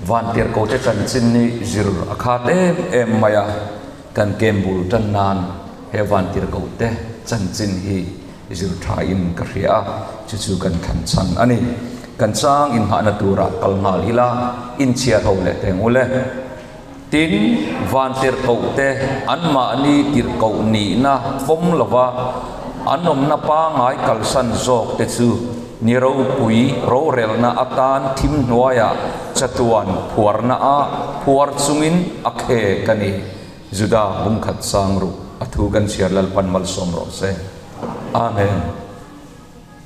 Vantirhkohte chanchin hi zir a khat em em mai a, kan kem bul tan nan he Vantirhkohte chanchin hi zir thain ka hria a, chu chu kan thlan chhan a ni. Kan chang inghahna turah kal nghal ila, inchhiar ho leh teng ule. Tin, Vantirhkohte anmahni tirhkoh nihna pawm lova an awmna pangngai kalsan zawkte chu ni ropui rorelna atan thim hnuaiah chatuan phuarna ah phuar chungin a khek a ni. Juda bungkhat sang ruh a thu kan chhiar Lalpan malsawm rawh se. Amen.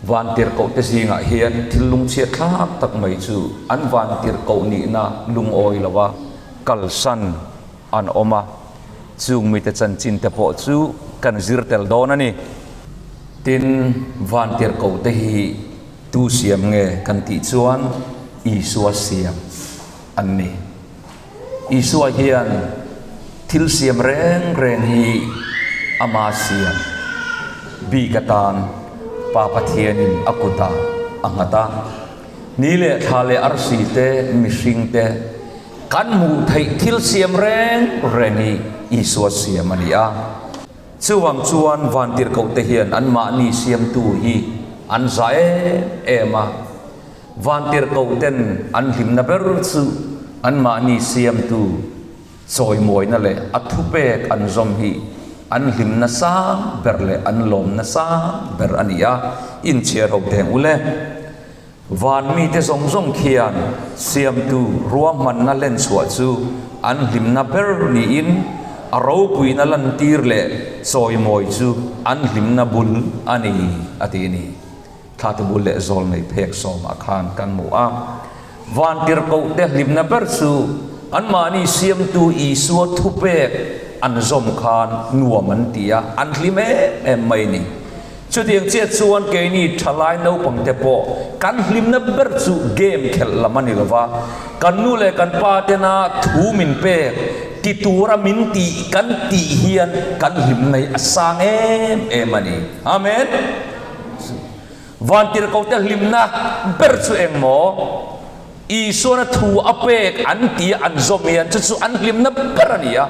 Vantirhkohte zingah hian thil lungchhiat thlak tak mai chu an vantirhkoh nihna lungawi lova kalsan an awm a, chung mite chanchin te pawh chu kan zir tel dawn a ni. Tin, vantirhkohte hi tu siam nge kan tih chuan Isua siam an ni. Isua hian thil siam reng reng hi ama siam bik atan Pa Pathianin a kutah a nghat a. Ni leh thla leh arsi te, mihring te, kan hmuh theih thil siam reng reng hi Isua siam a ni a. Chuvang chuan vantirhkohte hian anmahni siamtu hi an za em em a. Vantirhkohten an hlimna ber chu anmahni siamtu chawimawina leh a thupek an zawm hi an hlimna sang ber leh an lawmna sang ber a ni a, inchhiar ho teng ule. Van mite zawng zawng khian siamtu ruahmanna lenchhuah chu an hlimna ber niin a ropuina lantir leh chawimawi chu an hlimna bul a ni, a ti a ni. Thlate bul leh zawl nei phek sawmah khan kan hmu a. Vantirhkohte hlimna ber chu anmahni siamtu Isua thupek an zawm khan nuam an ti a, an hlim em em mai a ni. Chutiang chiah chuan keini thalai naupangte pawh kan hlimna ber chu game khelh lam a ni lo va, kan nu leh kan pa tena thu min pek ti tura min tih kan tih hian kan hlimna hi a sang em em a ni. Amen. Vantirhkohte hlimna ber chu eng maw? Isuana thu a pek an ti a an zawm hian chu chu an hlimna ber a ni a.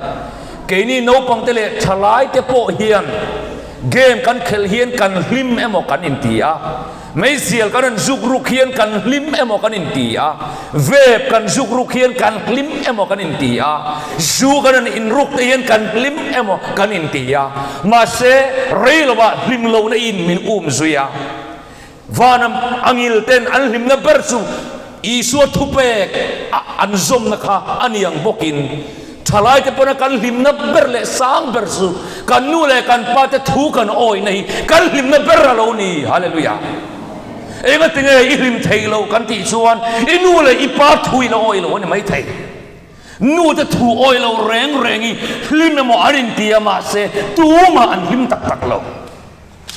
Keini naupangte leh thalaite pawh hian game kan khelh hian kan hlim emaw kan inti a. Meizial kan rawn zuk ruk hian kan hlim emaw kan inti a, vape kan zuk ruk hian kan hlim emaw kan inti a, zu kan rawn inruk te hian kan hlim emaw kan inti a. Mahse, rei lovah hlim lohna in min um zui a. Vanam angil ten an hlimna ber chu Isua thupek a an zawmna kha a ni ang bawkin, Thalaite pawna kan hlimna ber leh sang ber chu kan nu leh kan pa te thu kan awihna hi kan hlimna ber a lo ni. Hallelujah! Engatinge i hlim theih loh kan tih chuan i nu leh i pa thu i la awih loh a ni maithei. Nu te thu awih lo reng reng i hlim emaw an inti a mahse tumah an hlim tak tak lo.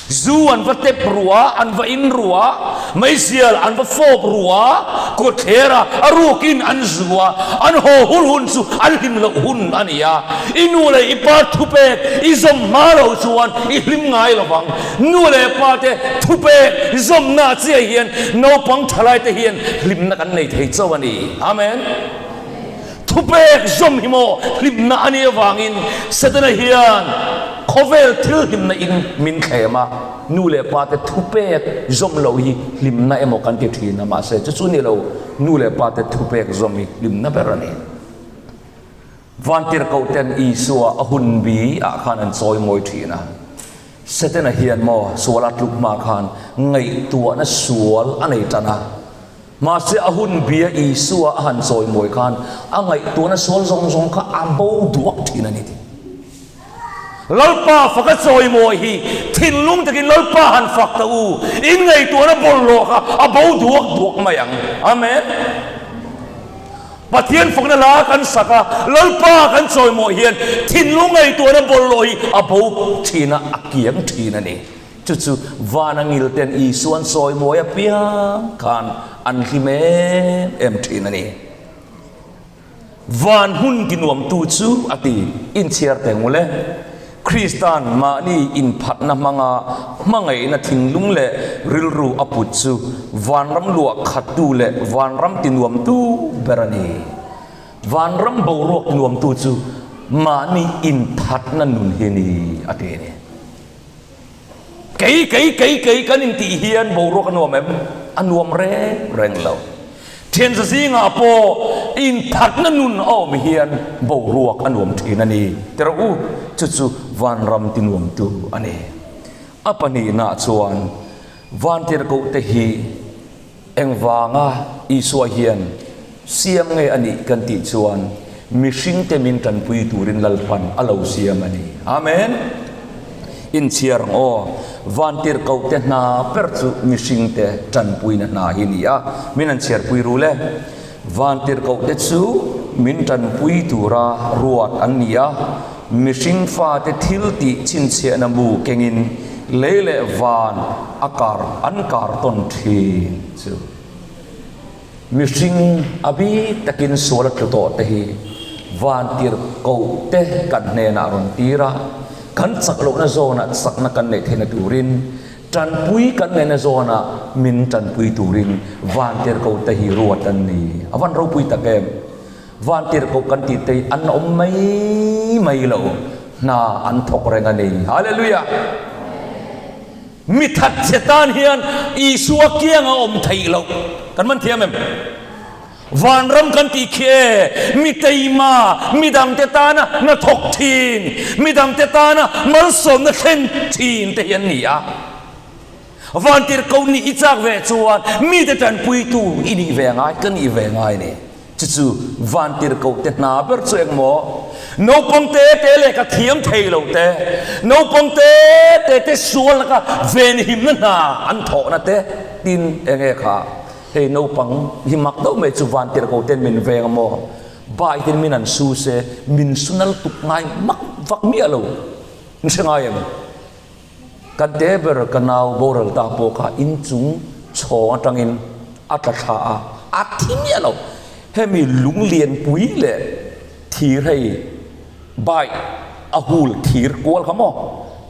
Zu an va tep ru a, an va in ru a, meizial an va fawp ru a, kawtthler a, a rukin an zu a, an haw hun hun chu an hlim loh hun a ni a. I nu leh i pa thupek i zawm hma lo chuan i hlim ngai lo vang. Nu leh pa te thupek zawmna chiah hian naupang thalaite hian hlimna kan nei thei chauh a ni. Amen. Thupek zawm hi maw hlimna a nih avangin Setana hian khawvel thil hlimna in min thlem a, nu leh pa te thupek zawm loh hi hlimna emaw kan ti thin a, mahse chu chu ni lo, nu leh pa te thupek zawm hi hlimna ber a ni. Vantirhkoh ten Isua a hun bi ah khan an chawi mawi thin a, Setana hian maw sual a tluk hma khan ngaihtuahna sual a nei tan a, Mahse a hun bia Isua a han chawimawi khan a ngaihtuahna sual zawng zawng kha a bo duak thin a ni tih. Lalpa fak a chawimawi hi thinlung takin Lalpa han fak ta u, in ngaihtuahna bawlhhlawh kha a bo duak duak mai ang. Amen. Pathian fakna la kan sak a, Lalpa kan chawimawi hian thinlung ngaihtuahna bawlhhlawh hi a bo thin a, a kiang thin a ni. Chu chu vana ngil ten Isuan sawi mawi apiang khan an hlim em em thin a ni. Van hmun ti nuamtu chu a ti inchhiar teh ngul e. Kristan mahni inphatna hmanga hmangaihna thinlung leh rilru a put chu vanram luah khattu leh vanram ti nuamtu ber a ni. Vanram boruak nuamtu chu mahni inthatna nun hi ni a ti a ni. Kei, kei, kei, kei kan intih hian boruak a nuam em? A nuam reng reng lo. Thianza zingah pawh inthatna nun a awm hian boruak a nuam thin a ni. Ti rawh u, chu chu vanram ti nuamtu a ni. A pahnihnaah chuan vantirhkohte hi Engvanga Isua hian siam nge a nih kan tih chuan mihringte min tanpui turin Lalpan a lo siam a ni. Amen. Inchhiar ang aw. Vantirhkohte hna ber chu mihringte tanpuina hna hi ni a, min han chhiarpui rul e. Vantirhkohte chu min tanpui tura ruat an ni a, mihring fate thil tih chhinchhiahna mu kengin lei leh van a kar an kar tawn thin chu. Mihring a bik takin sual a tlu tawh te hi vantirhkohte kan hnenah a rawn tir a, kan chak lohna zawnah chakna kan neih theihna turin Tanpui kan ngaihna zawnah min tanpui turin vantirhkoh te hi ruat an ni. A van ropui tak em? Vantirhkoh kan tih te hi an awm mai mai lo, hna an thawk reng a ni. Hallelujah! Mi thatchhe tan hian Isua kiang a awm theih loh. Kan man thiam em? Vanram kan tih khi e, mi teima, midangte tana hnathawk thin, midangte tana malsawmna thlen thin te hi an ni a. Vantirhkoh nih i chak ve chuan mite tanpuitu i nih ve ngai, ka nih ve ngai ni. Chu chu vantirhkoh te hna ber chu eng maw? Naupang te te lehkha thiam thei lo te, naupang te te te sual laka venhimna hna an thawhna te tin eng nge kha? Hei naupang hi mak deuh mai chu vantirhko ten min veng a maw? Bai ten min an su se min su nal tuk ngai mak vak miah lo. Min hre ngai em? Kan te ber ka nau boral ta pawh kha inchung chhawng atangin a tla thla a, a thi miah lo. Hemi lunglianpui leh thir hei Bike a hul thir kual kha maw?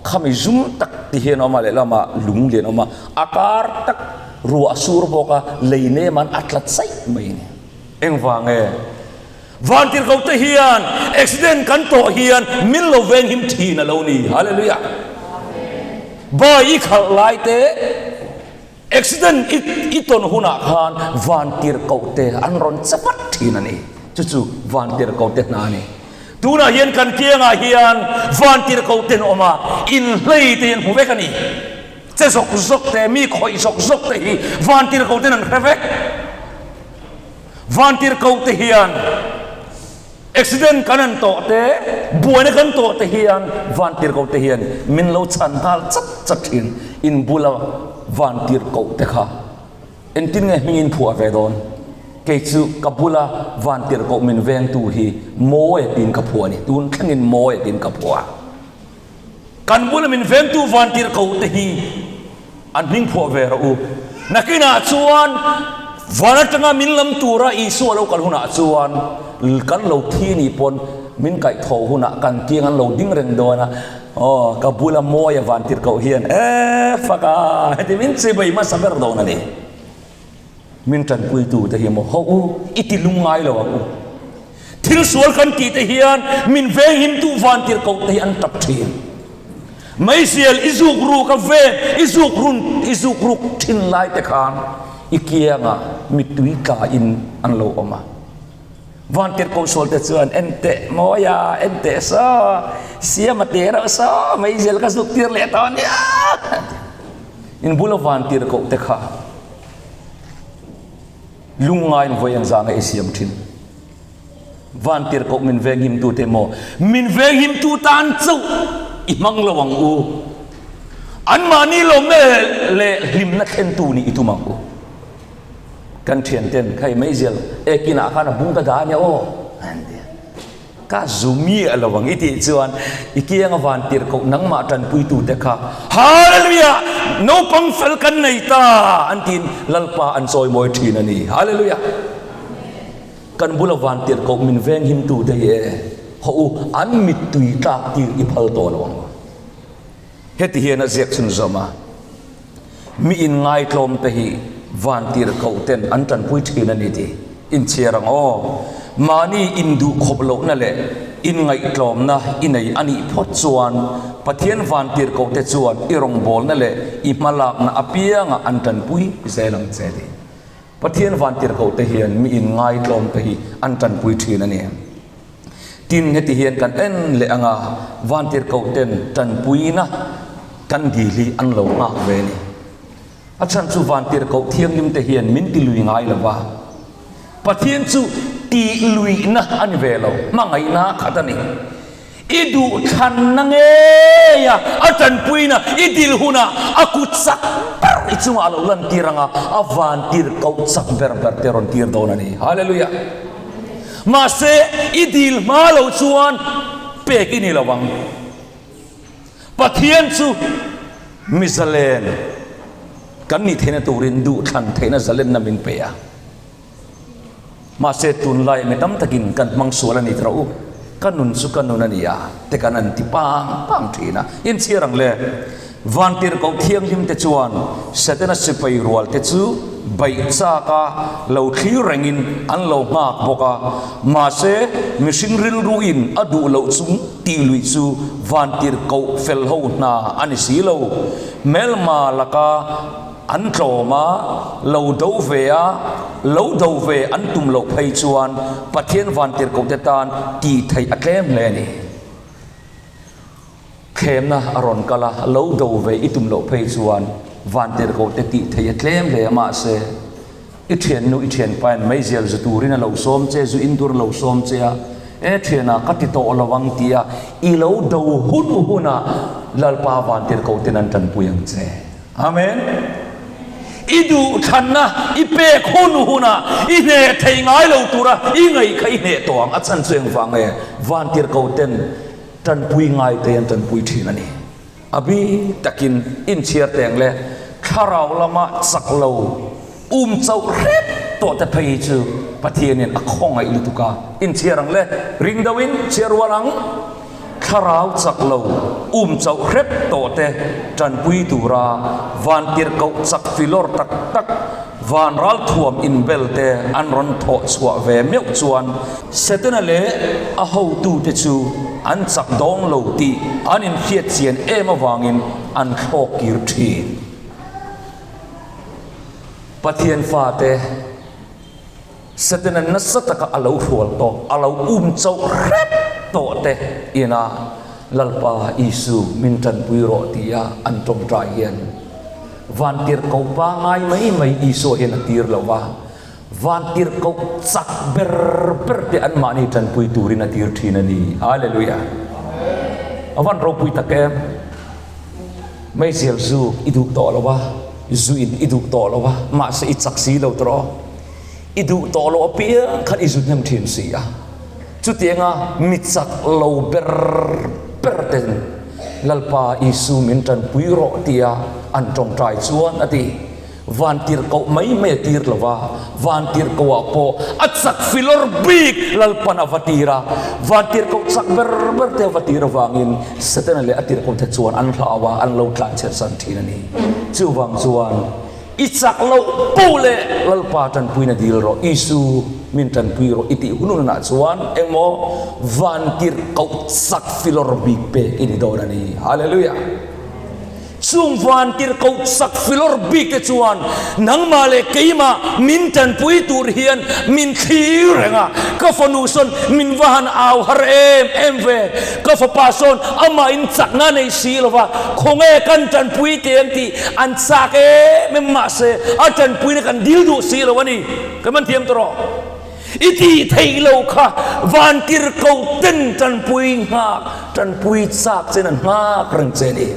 Khami zum tak ti hian a awm a, lehlamah lung lian a awm a, a kar tak ruah a sur bawk a, lei nem an a tla chaih mai a ni. Engvang nge? Vantirhkoh te hian accident kan tawh hian min lo veng him thin a lo ni. Hallelujah! Bike i khalh lai te Accident i i tawn hunah khan vantirhkoh te an rawn che vat thin a ni. Chu chu vantirhkoh te hna a ni. Tunah hian kan kiangah hian vantirhkoh te an awm a, inhlei te hi an hmu vek a ni. Che zawk zawk te, mi khawih zawk zawk te hi vantirhkoh ten an hre vek. Vantirhkoh te hian Accident kan han tawh te, buaina kan tawh te hian vantirhkoh te hian min lo chhan nghal chat chat thin. In bula vantirhkoh te kha engtin nge hming in phuah ve dawn? Kei chu ka bula vantirhkoh min vengtu hi Mawia tiin ka phuah a ni. Tun thlengin Mawia tiin ka phuah. Kan bula min vengtu vantirhkoh te hi an hming phuah ve rawh u. Nakinah chuan van atanga min lam tura Isua lo kal hunah chuan kan lo thi nih pawn min kaihthawh hunah kan kiang an lo ding reng dawn a, aw ka bula mawia vantirhkoh hian e faka heti min chibai hmasa ber dawn a ni. Min tanpuitu te hi maw ho u, i ti lungngai lo ang u. Thil sual kan tih te hian min venghimtu vantirhkoh te hi an tap thin. Meizial i zuk ruk a ven, i zuk run, i zuk ruk thin lai te khan i kiangah mittui tla in an lo awm a. Vantirhkoh sual te chuan en teh mawi a, en teh saw, siam a te reuh saw, meizial ka zuk tir leh tawh ania. In bula vantirhkoh te kha Lungngain vawi ang zanga i siam thin. Vantirhkoh min venghimtu te maw? Min venghimtu tan chauh i hmang lo ang u. Anmahni lawmna leh hlimna thlentu nih i tum ang u. Kan thianten kha i meizial ekinah khan a bung ka dah ania aw an ti a. Ka zu miah lo ang i tih chuan i kianga vantirhkoh nangmah tanpuitute kha Hallelujah! Naupang fel kan nei ta an tiin Lalpa an chawimawi thin a ni. Hallelujah! Kan bula vantirhkoh min venghimtute hi e, hawh u, an mittui tlak tir i phal tawh lo ang. Heti hian a ziak chhunzawm a, Mi inngaitlawmte hi vantirhkoh ten an tanpui thin a ni tih. Inchhiar ang aw. Mahni induh khawp lohna leh inngaihtlawmna i nei a nih phawt chuan Pathian vantirhkohte chuan i rawngbawlna leh i hmalakna apiangah an tanpui zel ang che ti. Pathian vantirhkohte hian mi inngaitlawmte hi an tanpui thin a ni. Tin, heti hian kan en leh ang a, vantirhkohten tanpuina kan dil hi an lo nghak ve a ni. A chhan chu vantirhkoh thianghlimte hian min ti lui ngai lo va, Pathian chu tih luihna a ni ve lo, hmangaihna khat a ni. I duhthlanna ngeia a tanpuina i dil hunah a kut chak ber i chungah a lo lantir ang a, a vantirhkoh chak ber ber te rawn tir dawn a ni. Hallelujah! Mahse, i dil hma lo chuan pek i ni lo ang. Pathian chu mi zalen kan nih theihna turin duhthlan theihna zalenna min pe a. Mahse, tunlai mi tam takin kan hmang sual a ni tawh u. Ka nun chu ka nun a ni a, te kan an ti pang pang thin a. Inchhiar ang le, Vantirhkoh thianghlim te chuan Setana sipai rual te chu baih chak a lo thlir rengin an lo nghak bawk a. Mahse, mihring rilruin a duh loh chung tih luih chu Vantirhkoh fel ho hna a ni si lo. Hmelma laka an tlawm a, lo do ve a, lo do ve an tum loh phei chuan Pathian Vantirhkoh te tan tih theih a tlem hle a ni. Thlemna a rawn kal a, lo do ve i tum loh phei chuan vantirhkoh te tih theih a tlem hle a, mahse i thiannu i thianpain meizial zu turin a lo sawm che, zu in tur a lo sawm che a, e thiana ka ti tawh lo ang ti a, i lo do hun hunah Lalpa vantirhkoh ten an tanpui ang che. Amen. I duhthlanna i pek hun hunah i hneh thei ngai lo tura i ngaih kha i hneh tawh ang, a chhan chu engvang nge vantirhkoh ten Tanpui ngaite an tanpui thin a ni. A bik takin inchhiar teng leh thlarau lama chak lo um chauh hrep tawh te phei hi chu Pathianin a khawngaih lutuk a. Inchhiar ang le, ring deuhin chhiar rual ang. Thlarau chak lo um chauh hrep tawh te tanpui tura vantirhkoh chak filawr tak tak Van ralthuam inbel te an rawn thawh chhuah ve meuh chuan Setana leh a hotute chu an chak dawn lo tih an inhriat chian em avangin an thlawk kir thin. Pathian fate Setana nasa taka a lo hrual tawh, a lo um chauh hrep tawh te ina Lalpa Isu min tanpui rawh tia an tawngtai hian Vantirhkoh pangai mai mai Isua hian a tir lo va, vantirhkoh chak ber ber te anmahni tanpui turin a tir thin a ni. Hallelujah! A van ropui tak em! Meizial zu i duh tawh lo va, zu in i duh tawh lo va, mahse i chak si lo tawh. I duh tawh loh apiang khan i zu hnem thin si a. Chutianga mi chak lo ber ber ten Lalpa Isu min tanpui rawh tia an tawngtai chuan a ti. Vantirhkoh mai mai a tir lo va, vantirhkohah pawh a chak filawr bik Lalpan a va tir a. Vantirhkoh chak ber ber te a va tir avangin Setana leh a tirhkohte chuan an hlau a, an lo tlanchhiatsan thin a ni. Chuvang chuan. I chak loh poh leh Lalpa tanpuina dil rawh, Isu min tanpui rawh i tih hun hunah chuan engmaw vantirhkoh chak filawr bik pek i ni dawn a ni. Hallelujah! Chung vantirhkoh chak filawr bik te chuan nangmah leh keimah min tanpui tur hian min thlir reng a, ka fanu sawn min va han au har em em ve, ka fapa sawn amahin chakna a nei si lo va, khawnge kan tanpui teh ang tih An chak em em mahse a tanpuina kan dil duh si lo a ni. Kan man thiam tawh rawh. I tih theih lo kha vantirhkoh ten tanpui nghak, tanpui chak chen an nghak reng che a ni.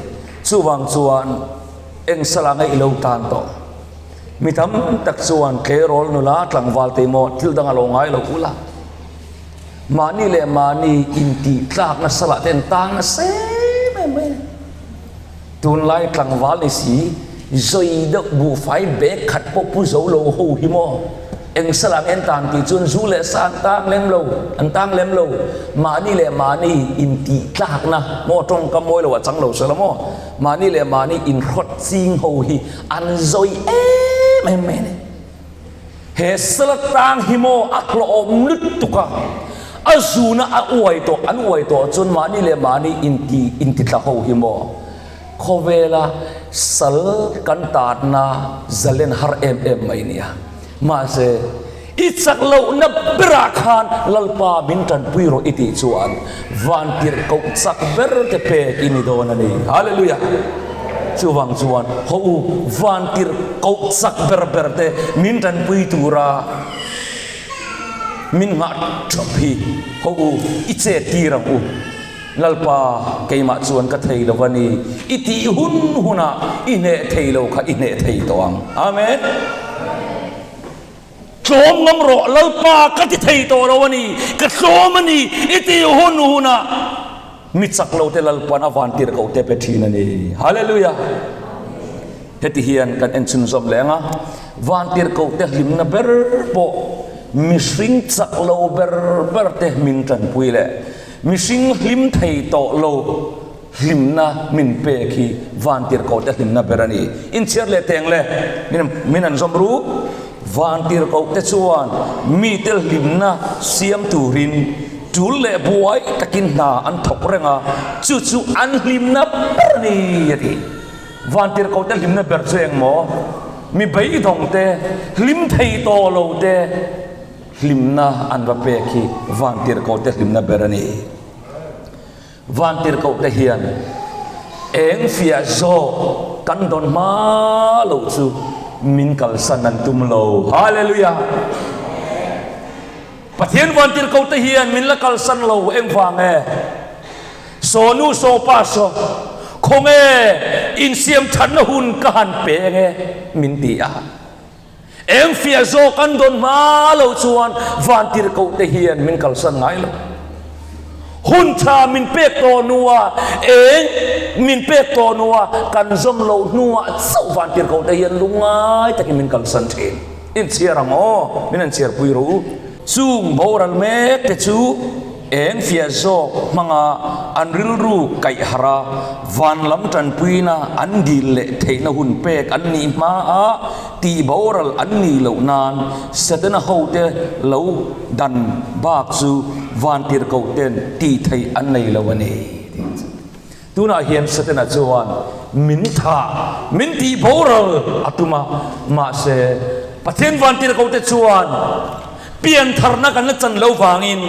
Chuvang chuan eng sala nge i lo tan tawh? Mi tam tak chuan tleirawl nula tlangval te maw thil dang a lo ngai lo ula. Mahni leh mahni intih tlakna salah te an tang nasa em em mai a ni. Tunlai tlangval ni si, zawi deuh buhfai bag khat pawh pu zo lo ho hi maw? Eng salah nge an tan tih chuan zu leh sa an tang lem lo, an tang lem lo. Mahni leh mahni intih tlakna maw tawngka mawi lo a chang lo sawi la maw? Mahni leh mahni inhrawt ching ho hi an zawi em em mai a ni. He sala tang hi maw a hlawhawm lutuk a, a zuna a uai tawh an uai tawh chuan mahni leh mahni inti intitla ho hi maw khawvela sal kan tatna zalen har em em mai nia. Mahse, i chak lohna berah khan Lalpa min tanpui rawh i tih chuan vantirh koh chak ber te pek i ni dawn a ni. Hallelujah! Chuvang chuan haw u, vantirh koh chak ber ber te min tanpui tura min nghah thap hi haw u, i chet tir ang u. Lalpa, keimah chuan ka thei lo a ni, i tih hun hunah i hneh thei lo kha i hneh thei tawh ang. Amen. Tlawm ngam rawh, Lalpa ka ti thei tawh lo a ni, ka tlawm a ni, i tih hun hunah mi chak lo te Lalpa'n a van tirh koh te pe thin a ni. Hallelujah! Heti hian kan en chhunzawm leh ang a, van tirh koh te hlimna ber pawh mihring chak lo ber ber te min tanpui leh Mihring hlim thei tawh lo hlimna min pek hi vantirhkohte hlimna ber a ni. Inchhiar leh teng le, min an zawm ru. Vantirhkohte chuan mite hlimna siam turin tul leh buai takin hna an thawk reng a, chu chu an hlimna ber a ni, a ti. Vantirhkohte hlimna ber chu eng maw? Mi beidawngte, hlim thei tawh lote, Hlimna an va pek hi vantirhkohte hlimna ber a ni. Vantirhkohte hian eng fiah zawk kan dawn hma loh chu min kalsan an tum lo. Hallelujah! Pathian vantirhkohte hian min la kalsan lo engvang e? Saw nu saw pa saw, khawnge insiam thatna hun ka han pe enge min ti a. Eng fiah zawk an dawn hma loh chuan vantirhkohte hian min kalsan ngai lo. Hun tha min pek tawh hnua eng min pek tawh hnua kan zawm loh hnuah chauh vantirhkohte hian lungngai takin min kalsan thin. Inchhiar ang aw, min han chhiarpui rawh u. Chung boral mek te chu eng fiah zawk hmanga an rilru kaih harh a, van lam tanpuina an dil leh theihna hun pek an nih hmaa tih boral an nih loh nan Setana hote lo dan bak chu vantirhkoh ten tih theih an nei lo a ni. Tunah hian Setana chuan min thah, min tih boral a tum a, mahse Pathian vantirhkohte chuan piantharna kan la chan lo vangin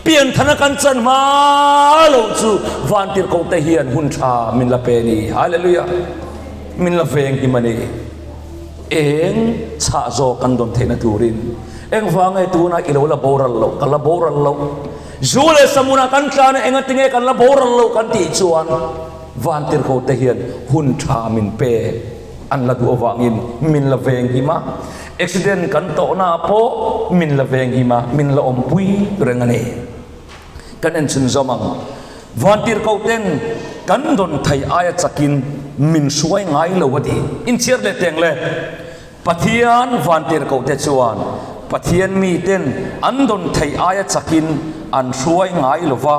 piantharna kan chan hma loh chu vantirhkohte hian hun tha min la pe a ni. Hallelujah! Min la veng him a ni. Eng chhah zawk kan dawn theihna turin engvange tunah i lo la boral loh, ka la boral loh. Zu leh Samuna kan tlan a, engatinge kan la boral loh kan tih chuan Vantirhkote hian hun tha min pe an la duh avangin min la veng him a, accident kan tawhna ah pawh min la veng him a, min la awmpui reng a ni. Kan enchhun zawm ang. Vantirhkoten kan dawn thei aia chakin min hruai ngai lo a ti. Inchhiar leh teng le. Pathian vantirhkohte chuan Pathian miten an dawn theih aia chakin an hruai ngai lo va,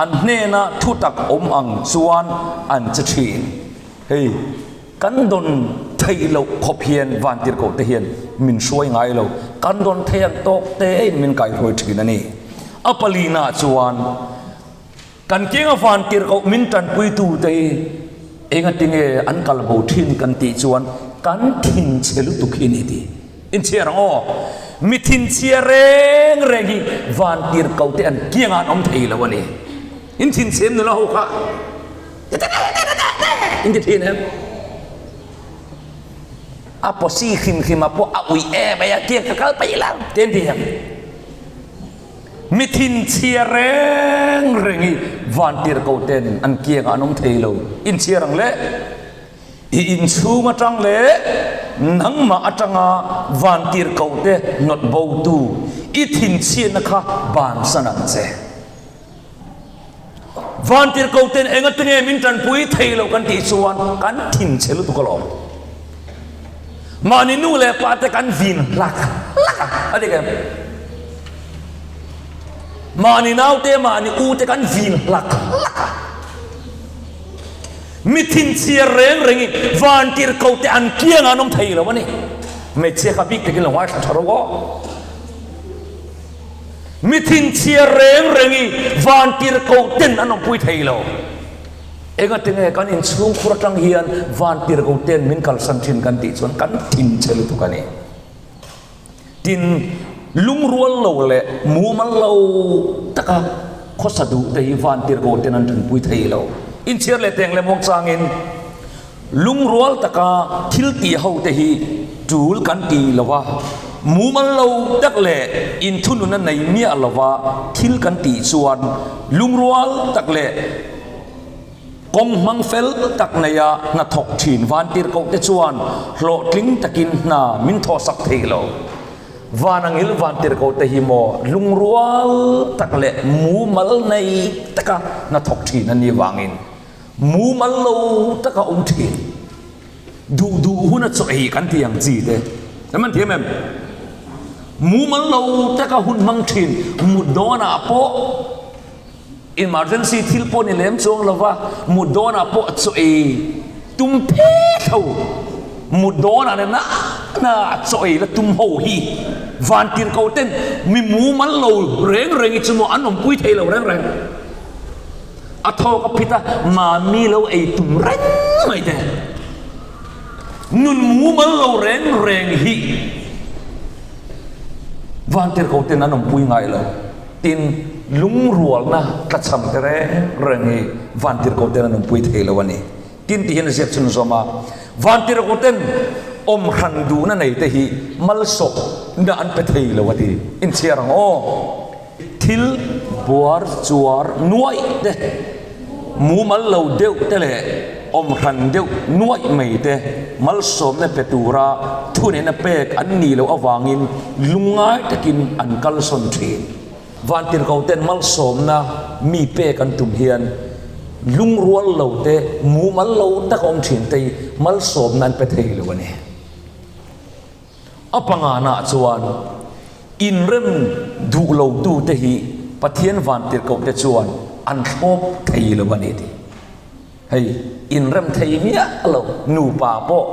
an hnena thutak awm ang chuan an che thin. Hei, kan dawn theih loh khawp hian vantirhkohte hian min hruai ngai lo, kan dawn theih ang tawk tein min kaihruai thin a ni. A palina chuan. Kan kianga vantirhkoh min tanpuitute hi engatinge an kal bo thin kan tih chuan kan thinchhe lutuk hi ni ti. Inchhiar ang aw. Mi thinchhia reng reng hi vantirhkohte an kiangah an awm thei lo a ni. In thinchhe em nula ho kha? In ti thin em? A pawsi hrim hrim a pawh a uih em ai a kiang ka kal peih lo te an ti em? Mi thinchhia reng reng hi vantirhkoh ten an kiangah an awm thei lo. Inchhiar ang le. I inchhung atang leh nangmah atanga vantirhkoh te hnawt botu i thinchhiatna kha bansan ang che. Vantirhkoh ten engatinge min tanpui thei lo kan tih chuan kan thinchhe lutuk alawm. Mahni nu leh pa te kan vin hlak hlak a, a dik em? Mahni naute, mahni u te kan vin hlak hlak a. Mi thinchhiar reng rengin vantirhkoh te an kiangah an awm thei lo a ni. Hmeichhia kha bik takin lo ngaithla tha rawh aw. Mi thinchhia reng reng i vantirhkoh ten an awmpui thei lo. Engatinge kan inchhungkhur atang hian vantirhkoh ten min kalsan thin kan tih chuan kan thinchhe lutuk a ni. Tin, lungrual lo leh mumal lo taka khawsa duh te hi vantirhkoh ten an tanpui thei lo. Inchhiar leh teng leh muang changin lungrual taka thil tih ho te hi tul kan ti lo a, mumal lo tak leh inthunun a nei miah lova thil kan tih chuan lungrual tak leh Kawng hmang fel tak neia hna thawk thin vantirhkohte chuan hlawhtling takin hna min thawhsak thei lo. Van angil vantirhkohte hi maw lungrual tak leh mumal nei taka hna thawk thin an nih vangin mumal lo taka awm thin. Duh duh huna chaw ei kan ti ang chi te em an thiam em? Mumal lo taka hun hmang thin mut dawnah pawh Emergency thil pawh ni lem chuang lova mut dawnah pawh chaw ei tum phet ho, mut dawnah leh na na chaw ei la tum ho hi vantirhkoh ten mi mumal lo reng reng hi chu maw an awmpui thei lo reng reng. A thawk a phit a, mahni lo ei tum reng mai te. Nun mumal lo reng reng hi vantirhkoh ten an awmpui ngai lo. Tin, lungrualna tlachham te reng reng hi vantirhkoh ten an awmpui thei lo a ni. Tin ti hian a ziak chhunzawm a, Vantirhkoh ten awm hran duhna nei te hi malsawmna an pe thei lo a ti. Inchhiar ang aw. Thil buar chuar nuaih te, mumal lo deuh te leh awm hran deuh nuaih mai te malsawmna pe tura thuneihna pek an nih loh avangin lungngai takin an kalsawn thin. Vantirhkoh ten malsawmna mi pek an tum hian lungrual lo te, mumal lo tak awm thin te hi malsawmna an pe thei lo a ni. A panganah chuan inrem duh lotute hi Pathian vantirhkohte chuan an thlawp thei lo a ni tih. Hei inrem thei miah lo nupa pawh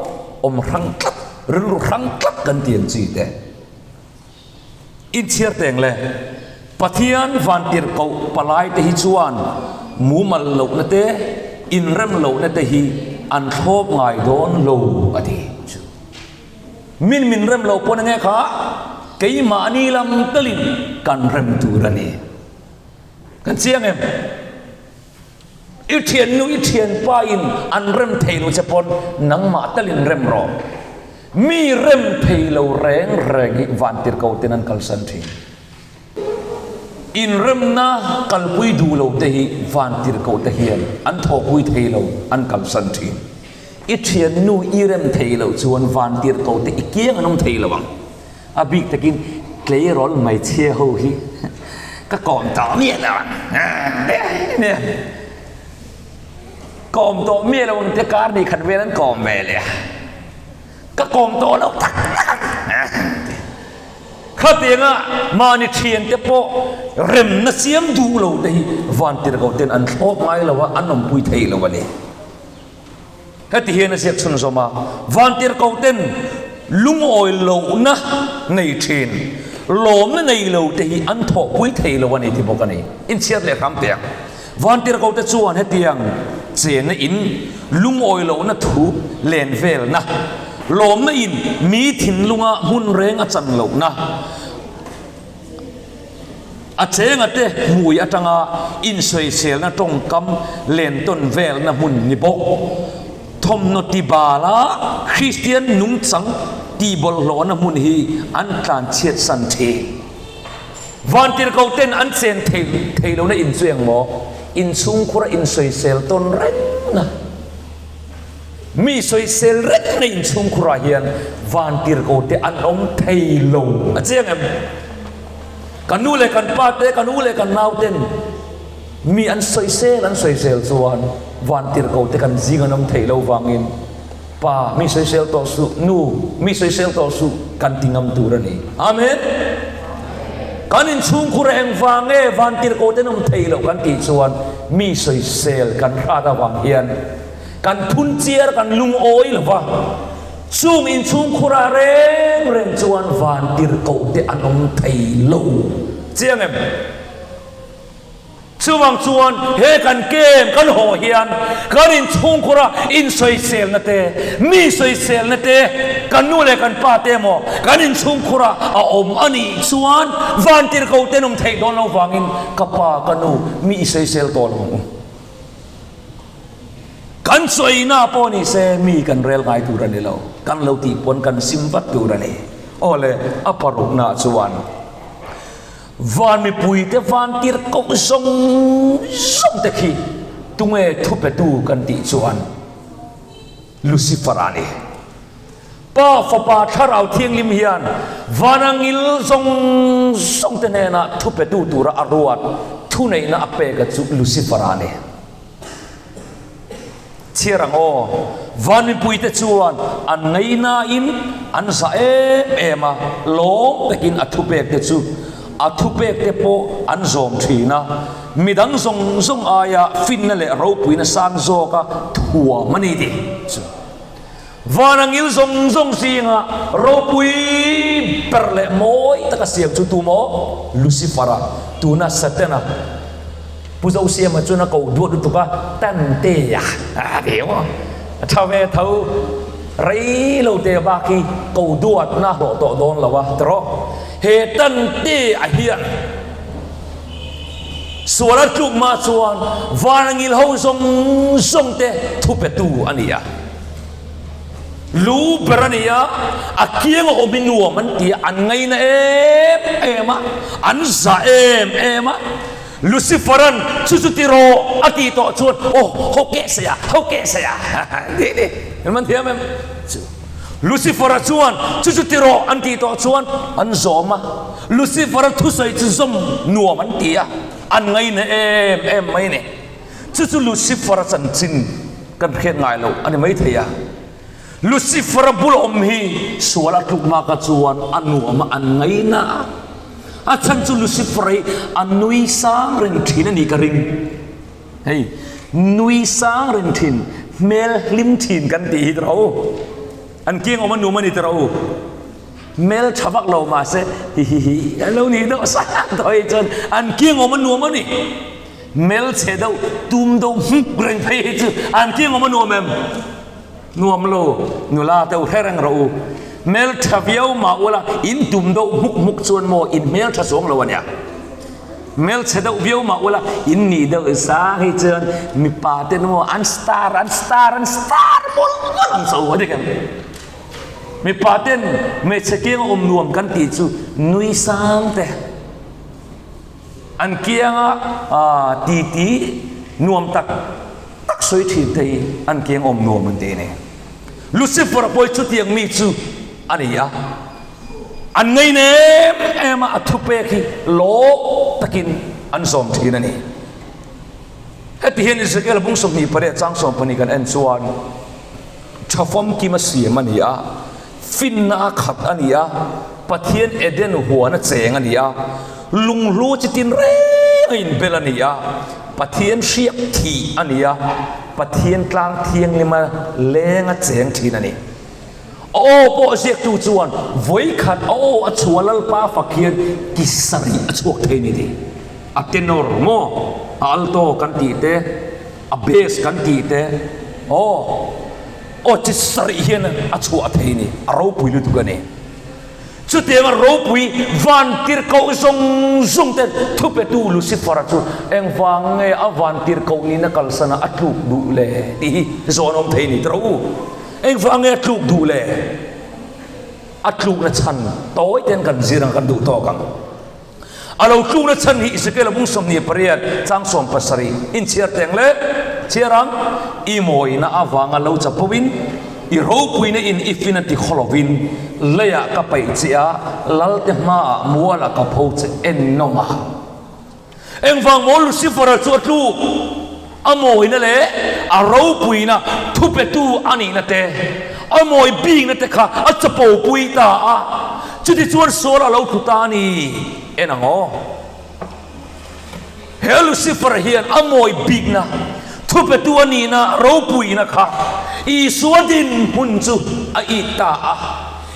awm hrang tlat, rilru hrang tlat kan ti ang chi te. Inchhiar teng le, Pathian vantirhkoh palaite hi chuan mumal lohna te, inrem lohna te hi an thlawp ngai dawn lo a ti. Min min rem lo pawn enge kha keimahni lam telin kan rem tur a ni. Kan chiang em? I thiannu i thianpa in an rem thei lo che pawn nangmah telin rem rawh. Mi rem thei lo reng reng hi vantirhko ten an kalsan thin. Inremna kalpui duh lo te hi vantirhkoh te hian an thawhpui thei lo, an kalsan thin. I thiannu i rem thei loh chuan vantirhkoh te i kiang an awm thei lo ang. A bik takin tleirawl hmeichhia ho hi ka kawm tawh miah lo ang. Kawm tawh miah lo ang te kar ni khat vel an kawm ve leh a. Ka kawm tawh lo tak tak ang. Khatianga mahni thiante pawh remna siam duh lo te hi vantirhkoh ten an thlawp ngai lo a, an awmpui thei lo a ni. Heti hian a ziak chhunzawm a, Vantirhkoh ten lungawi lohna nei thin, lawmna nei lo te hi an thawhpui thei lo a ni ti bawk a ni. Inchhiat leh hram teh ang. Vantirhkoh te chuan hetiang chenna in lungawi lohna thu len velna, lawmna in mi thinlunga hmun reng a chan lohna, a chenga te hmui atanga insawiselna tawngkam len tawn velna hmun ni bawk. Thawmhnaw tibala Kristian nungchang tihbawlhhlawhna hmun hi an tlanchhiatsan thin. Vantirhkoh ten an chen thei thei lohna in chu eng maw? Inchhungkhur a insawisel tawn reng a. Mi sawisel reng na inchhungkhur ah hian vantirhkoh te an awm thei lo a chiang em? Kan nu leh kan pa te, kan u leh kan nau ten mi an sawisel an sawisel chuan vantirhkoh te kan zing an awm thei lo vangin Pa, mi sawisel tawh suh, Nu, mi sawisel tawh suh kan ti ngam tur a ni. Amen. Kan inchhungkhur a engvang nge vantirhkoh ten awm thei loh kan tih chuan mi sawisel kan hrat avang hian kan phun chiar kan lungawi lo va. Chung inchhungkhurah reng reng chuan vantirhkohte an awm thei lo chiang em? Chuvang chuan he kan kem kan haw hian kan inchhungkhura insawiselna te, mi sawiselna te, kan nu leh kan pa te emaw kan inchhungkhura a awm a nih chuan vantirhkoh te an awm theih dawn lo vangin ka pa ka nu mi i sawisel tawh lo ang u. Kan sawina pawh ni se mi kan rel ngai tur a ni lo, kan lo tih pawn kan sim vat tur a ni. Aw le, a paruknaah chuan. Van mipuite van tirhkoh zawng zawng te khi tunge thupetu kan tih chuan Lucifer a ni. Pa, Fapa, Thlarau Thianghlim hian van a ngil zawng zawng te hnenah thupetu tura a ruat thuneihna a pek a chu Lucifer a ni. Chhiar ang aw, van mipuite chuan an ngaihnain an zah em em a, lawm takin a thupekte chu a thupekte pawh an zawm thin a, midang zawng zawng aia finna leh ropuina sang zawka thuam a ni tih chu van a ngil zawng zawng zinga ropui ber leh mawi taka siam chu tu maw? Lucifer-a, tuna Satana. Pu Zosiama chuan a koh duat lutuk a, Tantea a ti maw? A tha ve tho, rei lo te bak hi koh duatna hlawh tawh dawn lo a ti rawh. He Tantea hian sual a tluk mah chuan Vanangil ho zawng zawng te thupetu a ni a. Lu ber a ni a, a kiang a awm hi nuam an ti a, an ngaina em em a, an zah em em a. Lucifer-a'n chu chu ti rawh a tih tawh chuan aw ho keh sei a, ho keh sei a tih ni an man thiam em? Chu Lucifer-a chuan chu chu ti rawh an tih tawh chuan an zawm a, Lucifer-a thusawi chu zawm nuam an ti a, an ngaina em em mai a ni. Chu chu Lucifer-a chanchin kan hriat ngai loh a ni maithei a. Lucifer-a bul awm hi sual a tluk hma ka chuan a nuam a, an ngaina a. A chhan chu Lucifer hi a nui sang reng thin a nih ka ring. Hei, nui sang reng thin, hmel hlim thin kan tih hi tiraw u. An kiang awm a nuam a ni tiraw u. Hmel tha vak lo mahse hi hi hi an lo nih deuh sang tawh hi chuan an kiang awm a nuam a ni. Hmel chhe deuh, tum deuh hmuk reng phei hi chu an kiang awm a nuam em? Nuam lo, nula te u hre reng rawh u. Hmel tha viau mah ula in tum deuh hmuk hmuk chuan maw in hmel tha chuang lo a nia. Hmel chhe deuh viau mah ula in nih deuh sang hi chuan mipa te maw an star an star an star mawlh mawlh ang cho a dik em? Mipa ten hmeichhe kianga awm nuam kan tih chu nui sang te. An kianga titi nuam tak tak sawi thin te hi an kiang awm nuam an ti a ni. Lucifer pawh hi chutiang mi chu a ni a, an ngain em em a, a thupek hi lawm takin an zawm thin a ni. Heti hian Ezekiel bung 28 chang 12 kan en chuan tha famkim a siam a ni a, Finna a khat a ni a, Pathian Eden huan a cheng a ni a, lunghlu chi tin reng a inbel a ni a, Pathian hriak thih a ni a, Pathian tlang thianglima leng a cheng thin a ni. A aw pawh ziaktu chuan vawikhat a aw a chhuah Lalpa fak hian ki sarih a chhuak thei ni tih. A tenor maw, a alto kan tih te, a bass kan tih te, aw. Aw chi sarih hian a chhuah thei ni, a ropui lutuk a ni. Chutianga ropui vantirhkoh zawng zawng te thupetu Lucifer-a chu engvang nge a vantirhkoh nihna kalsana a tluk duh le tih hi zawn awm thei ni tawh u. Engvang nge a tluk duh le? A tlukna chhan tawi ten kan zir ang kan duh tawk ang. A lo tlukna chhan hi Ezekiel bung 28 chang 17 inchhiar teng le chhiar ang, I mawina avanga lo chapo in, i ropuina in i fin a ti khaw lovin, leiah ka paih che a, lalte hmaah mualah ka pho che en nawm a. Engvang maw Lucifer-a chu a tluk? A mawina leh a ropuina thupetu a nihna te, a mawi bikna te kha a chapopui ta a, chutichuan sual a lo tlu ta a ni. En ang aw. He Lucifer hian a mawi bikna, Thupetu a nihna ropuina kha Isua dinhmun chu a it ta a.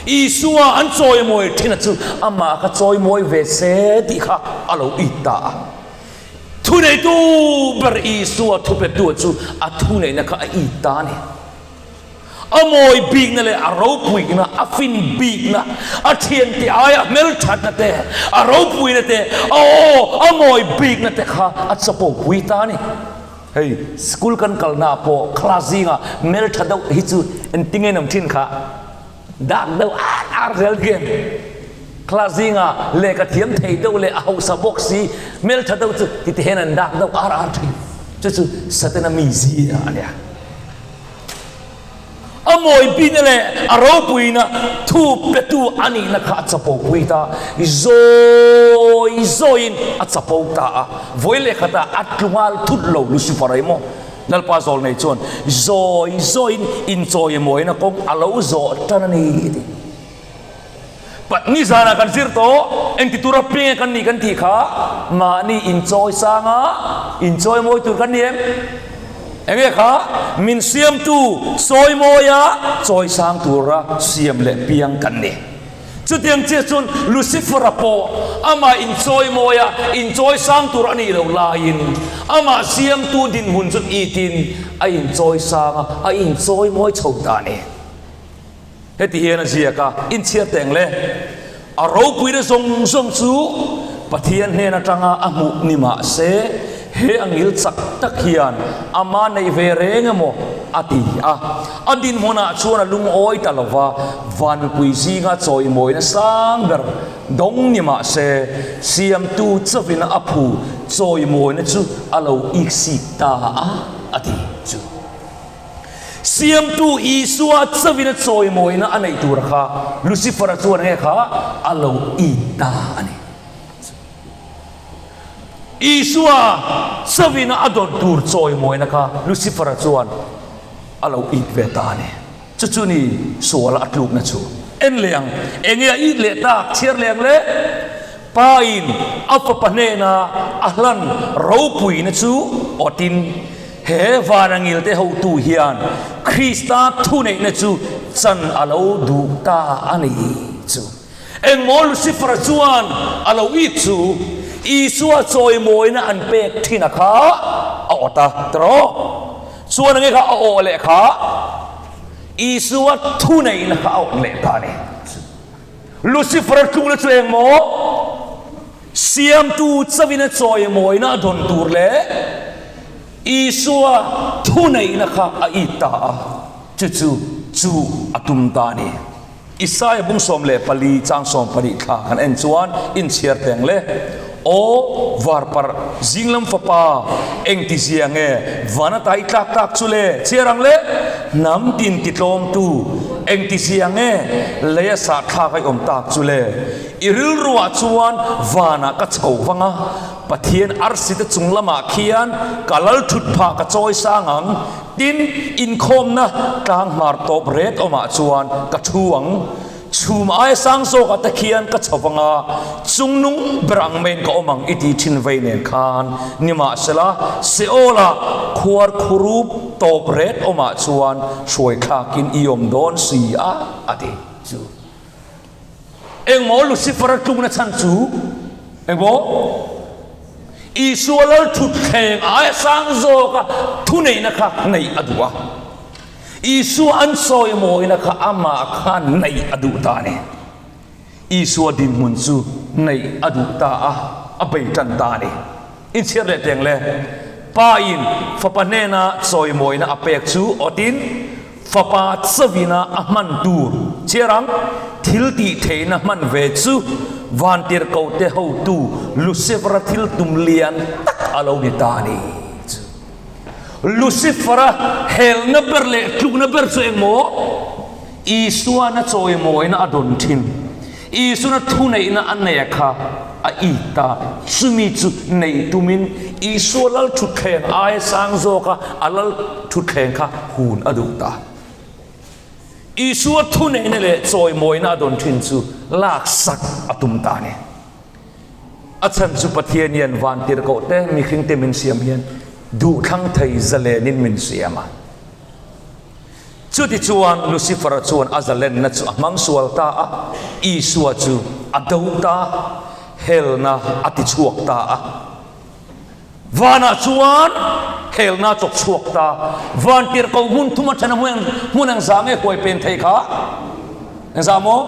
Isua an chawimawi ṭhina chu amah kha chawimawi ve se tih kha a lo it ta a. Thuneitu ber Isua thupetu chu a thuneihna kha a it ta a ni. A mawi bikna leh a ropuina, a fin bikna, a thiante aia hmelthatna te, a ropuina te, a aw a mawi bikna te kha a chapo pui ta a ni. Hei school kan kalna ah pawh class zingah hmeltha deuh hi chu engtinge in awm thin kha dak deuh ar ar zel hian class zingah lehkha thiam thei deuh leh a hausa bawk si hmeltha deuh chu titi hian an dak deuh ar ar thin. Chu chu Satana mizia a nia. A mawipina leh a ropuina thu petu a nihna kha a chapopui ta, zawi zawiin a chapo ta a, vawi leh khatah a tlu nghal thut lo Lucifer emaw Lalpa zawlnei chuan zawi zawiin inchawimawina kawng a lo zawh tan a ni a ti. Nizanah kan zir tawh, engti tura peng kan nih kan tih kha mahni inchawi sanga inchawi mawi tur kan ni em? Enge kha min siamtu sawi mawia chawi sang tura siam leh piang kan ni. Chutiang chiah chuan Lucifer-a pawh amah inchawi mawia inchawi sang tur a nih loh laiin amah siamtu dinhmun chu itin a inchawi sanga a inchawi mawi chho ta a ni. Heti hian a ziak a, Inchhiar teng le, a ropuina zawng zawng chu Pathian hnen atanga a hmuh ni mah se, he a ngil chak tak hian ama neih ve reng emaw a ti a. A dinhmunah chuan a lungawi ta lo va, vanpui zinga chawimawina sang ber dawng ni mah se, Siamtu chauhin a phu chawimawina chu a lo iksik ta a, a ti chu. Siamtu Isua chauhin a chawimawina a neih tur kha Lucifer-a chuan nge kha a lo it ta a ni. Isua chauhin a dawn tur chawimawina kha Lucifer-a chuan a lo it ve ta a ni. Chu chu ni suala a tlukna chu. En leh ang, enge a it leh tak chhiar leh ang le? Pa-in a fapa hnena a hlan ropuina chu awtin he vanangilte hotu hian Krista thuneihna chu chan a lo duh ta a ni chu. Engmaw Lucifer-a chuan a lo it chu Isua chawimawina an pek thin a kha a awt a, tiraw? Chuan enge kha a awh leh kha Isua thuneihna kha a awt leh ta a ni. Lucifer-a tlukna chu eng maw? Siamtu chauhin a chawimawina a dawn tur leh Isua thuneihna kha a it ta a, chu chu chu a tum ta a ni. Isaia bung 14 chang 12 thla kan en chuan inchhiar teng le, Aw varparh zinglam fapa, engtizia nge van ata i tlak tak chu le? Chhiar ang le, hnam tin titlawmtu, engtizia nge lei a sahthlak a i awm tak chu le? I rilruah chuan vanah ka chho vang a, Pathian arsite chung lamah khian ka lal thut phah ka chawi sang ang, tin, inkhawmna tlang hmar tawp ret awmah chuan ka thu ang. Chhum aia sang zawkah te khian ka chho vang a, chungnung ber ang maiin ka awm ang i ti thin vei nen khan. Nimahsela, Seol-ah khuar khurup tawp ret awmah chuan hruai thlakin i awm dawn si a, a ti chu. Engmaw Lucifer-a tlukna chhan chu engmaw? Isua lal thutthleng aia sang zawka thuneihna kha neih a duh a. Isua an sawimawina kha amah kha neih a duh ta a ni. Isua dinhmun chu neih a duh ta a, a bei tan ta a ni. Inchhiar leh teng le, Pa in Fapa hnena chawimawina a pek chu awtin Fapa chawina a hman tur chhiar ang, thil tih theihna hman ve chu Vantirhkohte hotu Lucifer-a thil tum lian tak a lo ni ta a ni. Lucifer-a helna ber leh tlukna ber chu engmaw? Isuana chawimawina a dawn thin. Isuana thuneihna a nei a kha a it ta. Chumi chu nei tumin Isua lal thutthleng aia sang zawka a lal thutthleng kha hun a duh ta. Isua thuneihna leh chawimawina a dawn thin chu laksak a tum ta a ni. A chhan chu Pathian hian vantirhkoh te mihring te min siam hian. Duhthlang thei zalenin min siam a. Chutichuan Lucifer-a chuan a zalenna chu a hmang sual ta a, Isua chu a do ta a, helna a tichhuak ta a. Vanah chuan helna a chawk chhuak ta. Van tirhkoh hmun thum a then a hmun engzah nge huai peng thei kha? Engzah maw?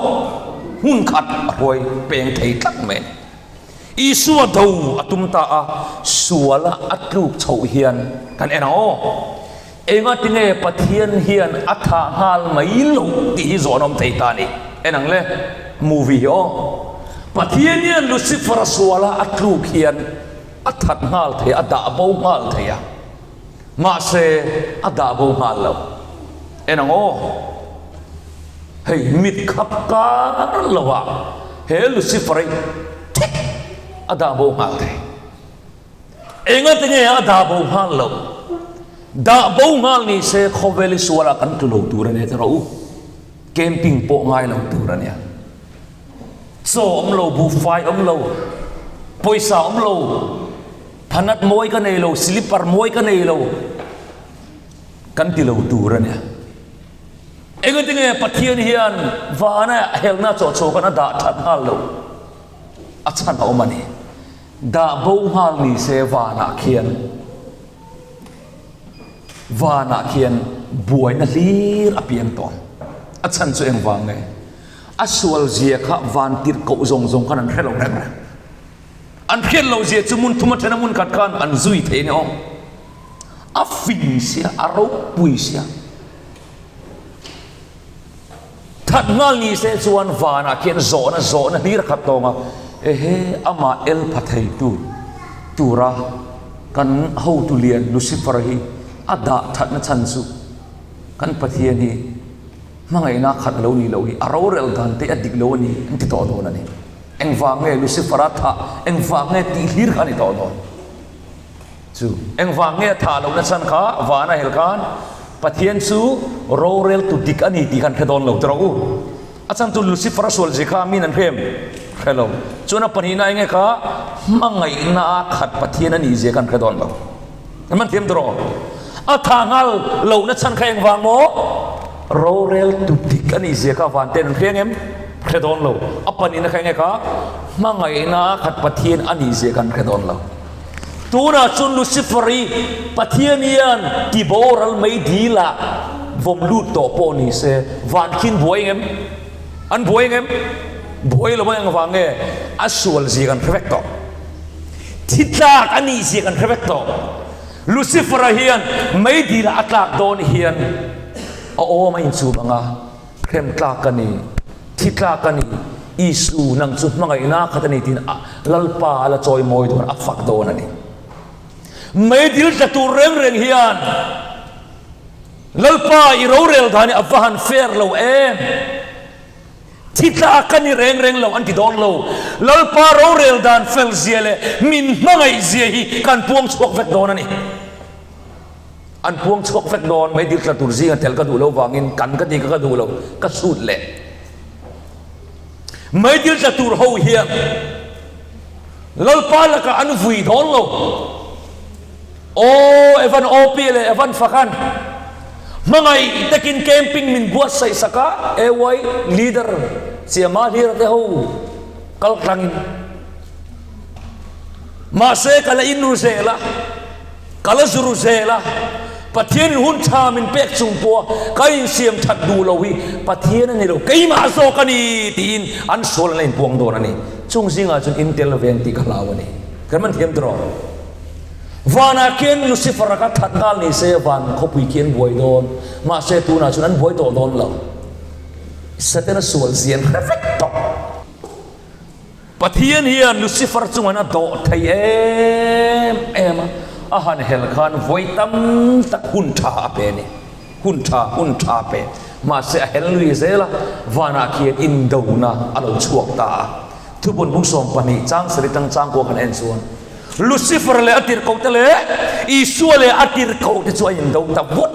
Hmun khat a huai peng thei tlat mai a ni. Isua do a tum ta a, suala a tluk chhoh hian kan en ang aw. Engatinge Pathian hian a thah nghal mai loh tih hi zawhna awm thei ta a ni. En ang le, movie hi aw. Pathian hian Lucifer-a suala a tluk hian a that nghal thei a, a dah bo nghal thei a. Mahse, a dah bo nghal lo. En ang aw. Hei mit khap kar lovah he Lucifer hi thik a dah bo nghal thei. Engati nge a dah bo nghal loh? Dah bo nghal ni se khawvel i sualah kan tlu lo tur a nia ti rawh u. Camping pawh ngai lo tur a nia. Chaw awm lo, buhfai awm lo, pawisa awm lo, phanat mawi ka nei lo, slipper mawi ka nei lo kan ti lo tur a nia. Engati nge Pathian hian vana helna chaw chaw khan a dah that nghal loh? A chhan a awm a ni. Dah bo nghal ni se vanah khian vanah khian buaina hlir a piang tawh ang. A chhan chu engvang nge? A sual zia kha van tirh koh zawng zawng khan an hre lo reng reng. An hriat loh zia chu hmun thum a then a hmun khat khan an zui thei a ni awm. A fing sia, a ropui sia. That nghal ni se chuan vanah khian zawhna zawhna hlir a khat tawng a, ehe amah el pha theitu tura kan hotu lian Lucifer hi a dah thatna chhan chu kan Pathian hi hmangaihna khat lo nih loh hi a rorel dan te a dik lo a ni an ti tawh dawn a ni. Engvang nge Lucifer a thah, engvang nge tih hlir kha a ni tawh dawn. Chu engvang nge a thah lohna chhan kha van a hel khan Pathian chu roreltu dik a ni tih khan hre dawn lo ti rawh u. A chhan chu Lucifer a sual zia kha min an hre em? Hre lo. Chuan a pahnihna enge kha hmangaihna a khat Pathian a nih zia khan hre dawn lo. An man thiam tawh rawh. A thah nghal lohna chhan kha engvang maw? Roreltu dik a nih zia kha van ten an hre ang em? Hre dawn lo. A pahnihna kha enge kha hmangaihna a khat Pathian a nih zia khan hre dawn lo. Tunah chuan Lucifer hi Pathian hian ti boral mai dilah vawm lut tawh pawh ni se, van khin buai engem? An buai engem? Buai lo ang vang nge? A sual zia kan hre vek tawh. Thi tlak a nih zia kan hre vek tawh. Lucifer-a hian mei dilah a tlak dawn hian a awm a inchum ang a. Hrem tlak a ni, thi tlak a ni, Isu nang chu hmangaihna khat a ni tiin Lalpa a la chawi mawi dawn, a fak dawn a ni. Meidil tla tur reng reng hian Lalpa i rorel dan hi a va han fair lo em? Thi tlak a ni reng reng lo an ti dawn lo. Lalpa rorel dan fel zia leh min hmangaih zia hi kan puang chhuak vek dawn a ni. An puang chhuak vek dawn mai dil tla tur zinga tel ka duh lo vangin kan ka ti kha ka duh lo ka sut leh mai dil tla tur ho hian Lalpa lakah an vui dawn lo aw Evan OP leh Evan Fakan hmangaih takin camping min buatsaih sak a AY leader Chiama Hlira te ho kal tlangin mahse ka la inru zel a. Ka la zuru zel a, Pathianin hun tha min pek chung pawha ka insiam that duh lo hi Pathian a ni lo, keimah zawk a ni tiin an sual an la inpuang dawn a ni. Chung zingah chuan in tel ve ang tih ka hlau a ni. Kan man thiam tawh. Vanah khian Lucifer-a kha that nghal ni se van khawpui khi an buai dawn, mahse tunah chuan an buai tawh dawn lo. Setana sual zia an hre vek tawh. Pathian hian Lucifer chungan a dawh thei em em a, a han hel khan vawi tam tak hun tha a pe a ni. Hun tha, hun tha a pe. Mahse a hel lui zel a, vanah khian indona a lo chhuak ta a. Thupun bung 12 chang sarih tang chang kua kan en chuan Lucifer leh a tirhkohte leh Isua leh a tirhkohte chu a indo ta vut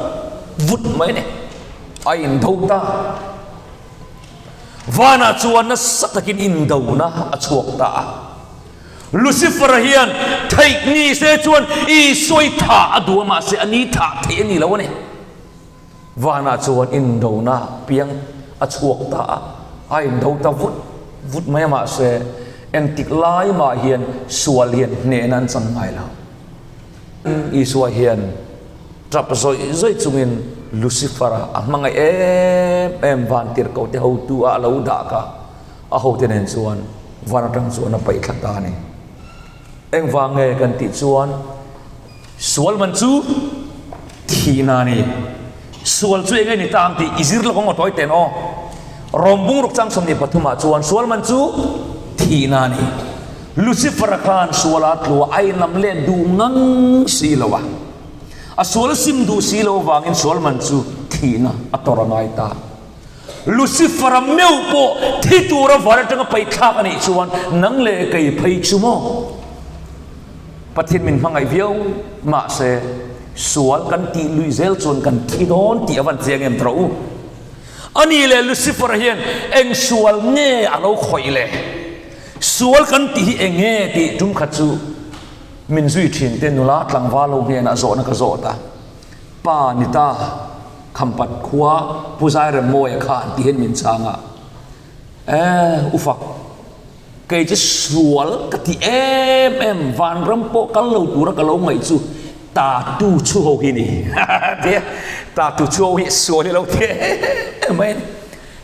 vut mai a ni. A indo ta. Vanah chuan nasa takin indona a chhuak ta a. Lucifer-a hian theih ni se chuan Isua i thah a duh a, mahse a ni thah theih a ni lo a ni. Vanah chuan indona piang a chhuak ta a, a indo ta vut vut mai a, mahse engtik lai mah hian sual hian hnehna an chang ngai lo. Isua hian tap zawih zawih chungin Lucifer-a a hmangaih em em vantirhkohte hotu a lo dah kha a hote nen chuan van atang chuan a paih thla ta a ni. Engvang nge kan tih chuan sual man chu thihna a ni. Sual chu eng nge ni ta ang tih i zir lawk ang aw tawi ten aw. Rom bungruk chang 23 ah chuan sual man chu thihna a ni. Lucifer-a khan suala tlua a inlam let duh ngang si lo a. A sual sim duh si lo avangin sual man chu thihna a tawrh a ngai ta. Lucifer-a meuh pawh thi tura van atanga paihthlak a nih chuan nang leh kei phei chu maw? Pathian min hmangaih viau mahse sual kan tih lui zel chuan kan thi dawn tih a van chiang em tawh u. A nih leh Lucifer-a hian eng sual nge a lo khawih le? Sual kan tih hi eng nge tih tum khat chu min zui thin te nula tlangval lo hnenah zawhna ka zawt a, Pa ni ta, Khampat khua Pu Zairemmawia khan ti hian min chhang a, Eh, u Fak, kei chu sual ka ti em em, vanram pawh kal lo tura ka lo ngaih chu tatu chu ho hi ni, tia tatu chu ho hi sual hi lo ti em em mai a ni.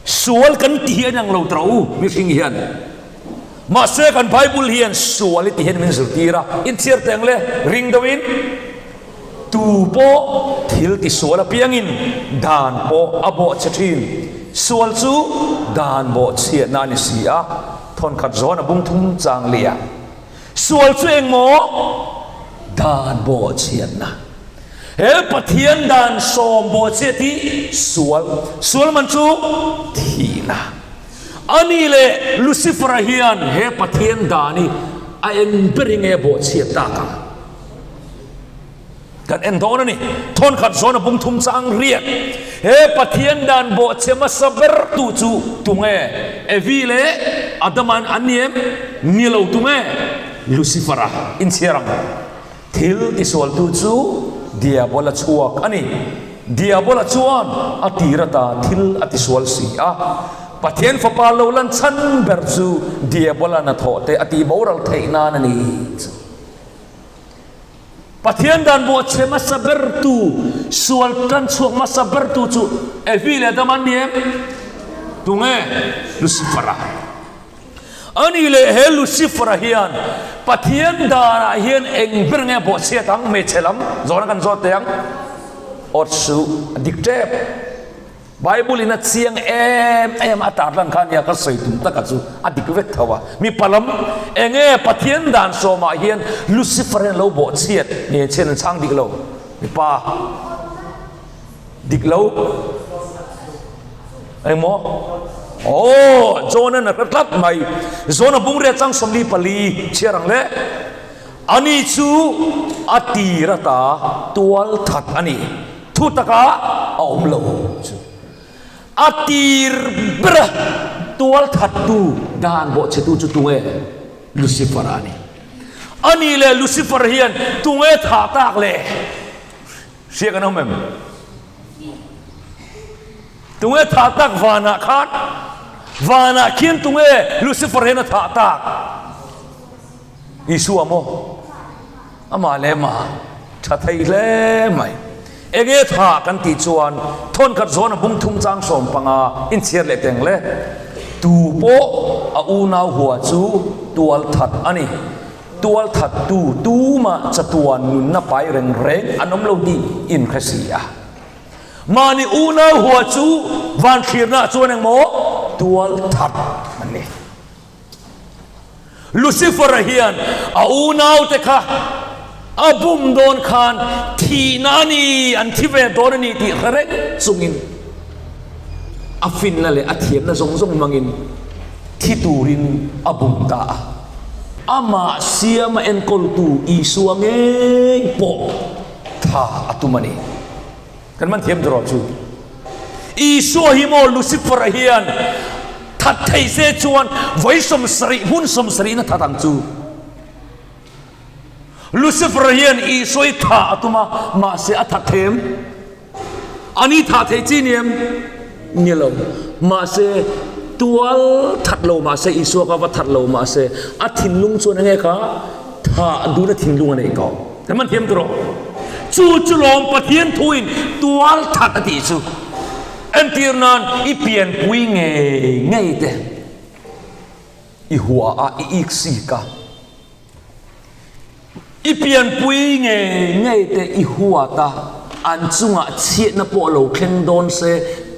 Sual kan ti hi a inang lo tawh u mihring hian. Mahse kan Bible hian sual i ti hian min zirtir a, inchhiar teh ang le, ring deuhin tu pawh thil ti sual apiangin dan pawh a bawhchhe thin. Sual chu dan bawhchhiatna a ni si a, thawnkhat zawn a bung thum chang liah. Sual chu engmaw? Dan bawhchhiatna. He Pathian dan sawm bawhchhiat hi sual. Sual man chu thihna. A ni leh Lucifer-a hian he Pathian dan hi a eng ber hi nge bawhchhiat tak ang? Kan en dawn a ni. Thawnkhat zawn a bung thum chang riat. He Pathian dan bawhchhe hmasa ber tu chu tunge? Evi leh Adama an ni em? Ni lo tunge? Lucifer-a inchhiar ang. Thil tisualtu chu Diabola chhuak a ni. Diabola chuan a tir ata thil a tisual si a. Pathian Fapa lo lan chhan ber chu Diabola hnathawh te a tihboral theih nan a ni. Pathian dan bawhchhe hmasa bertu, sual tan chhuak hmasa bertu chu Evi leh Adama an ni em? Tunge? Lucifer-a. A ni leh he Lucifer-a hian Pathian danah hian eng ber nge bawhchhiat ang? Hmeichhe lam zawhna kan zawt teh ang. Awt suh, a dik tep. Bible in a chiang em em a tarlan kha nia ka sawi tum taka chu a dik vek tho a. Mipa lam enge Pathian dan sawmah hian Lucifer hian lo bawh chhiat nge chhiat an chhang dik lo. Mipa dik lo engmaw Aw John an a hre tlat mai. John a bungria chang 44 chhiar ang le. Ani chu a tir ata tual that a ni. Thu taka a awm lo chu a tir ber a, tual thattu dan bawhchhetu chu tunge? Lucifer a ni. A nih leh Lucifer hian tunge thah tak le? Hria kan awm em? Tunge thah tak vanah khan? Vanah khian tunge Lucifer hian a thah tak? Isua maw? Amah leh amah tha thei hle mai. Enge tha kan tih chuan thawnkhat zawn a bung thum chang 15 inchhiar leh teng le. Tu pawh a unau hua chu tual that a ni. Tual that tu tumah chatuan nunna pai reng reng an awm lo tih inhre si a. Mahni unau hua chu van thlirnaah chuan engmaw tual that a ni. Lucifer-a hian a unaute kha a bum dawn khan thihna a ni, an thi ve dawn a ni tih hre reng chungin a finna leh a thiamna zawng zawng hmangin thi turin a bum ta a. Amah siama enkawltu Isua ngei pawh tha a tum a ni. Kan man thiam tawh chu. Isua hi maw Lucifer-a hian that thei se chuan vawi 70 hmun 70 in a that ang chu. Lucifer hian Isua hi thah a tum a, mahse a that thei em? A ni thah theih chi ni em? Ni lo. Mahse tual that lo mahse Isua kha va that lo mahse a thinlung chuan enge kha thah duhna thinlung a nei tawh. Kan man thiam tawh. Chu chu lawm Pathian thuin tual that a tih chu. Entir nan i pianpui ngei ngei te i hua a i iksik a. I pianpui ngei ngei te i huat a, an chungah chhiatna pawh lo thleng dawn se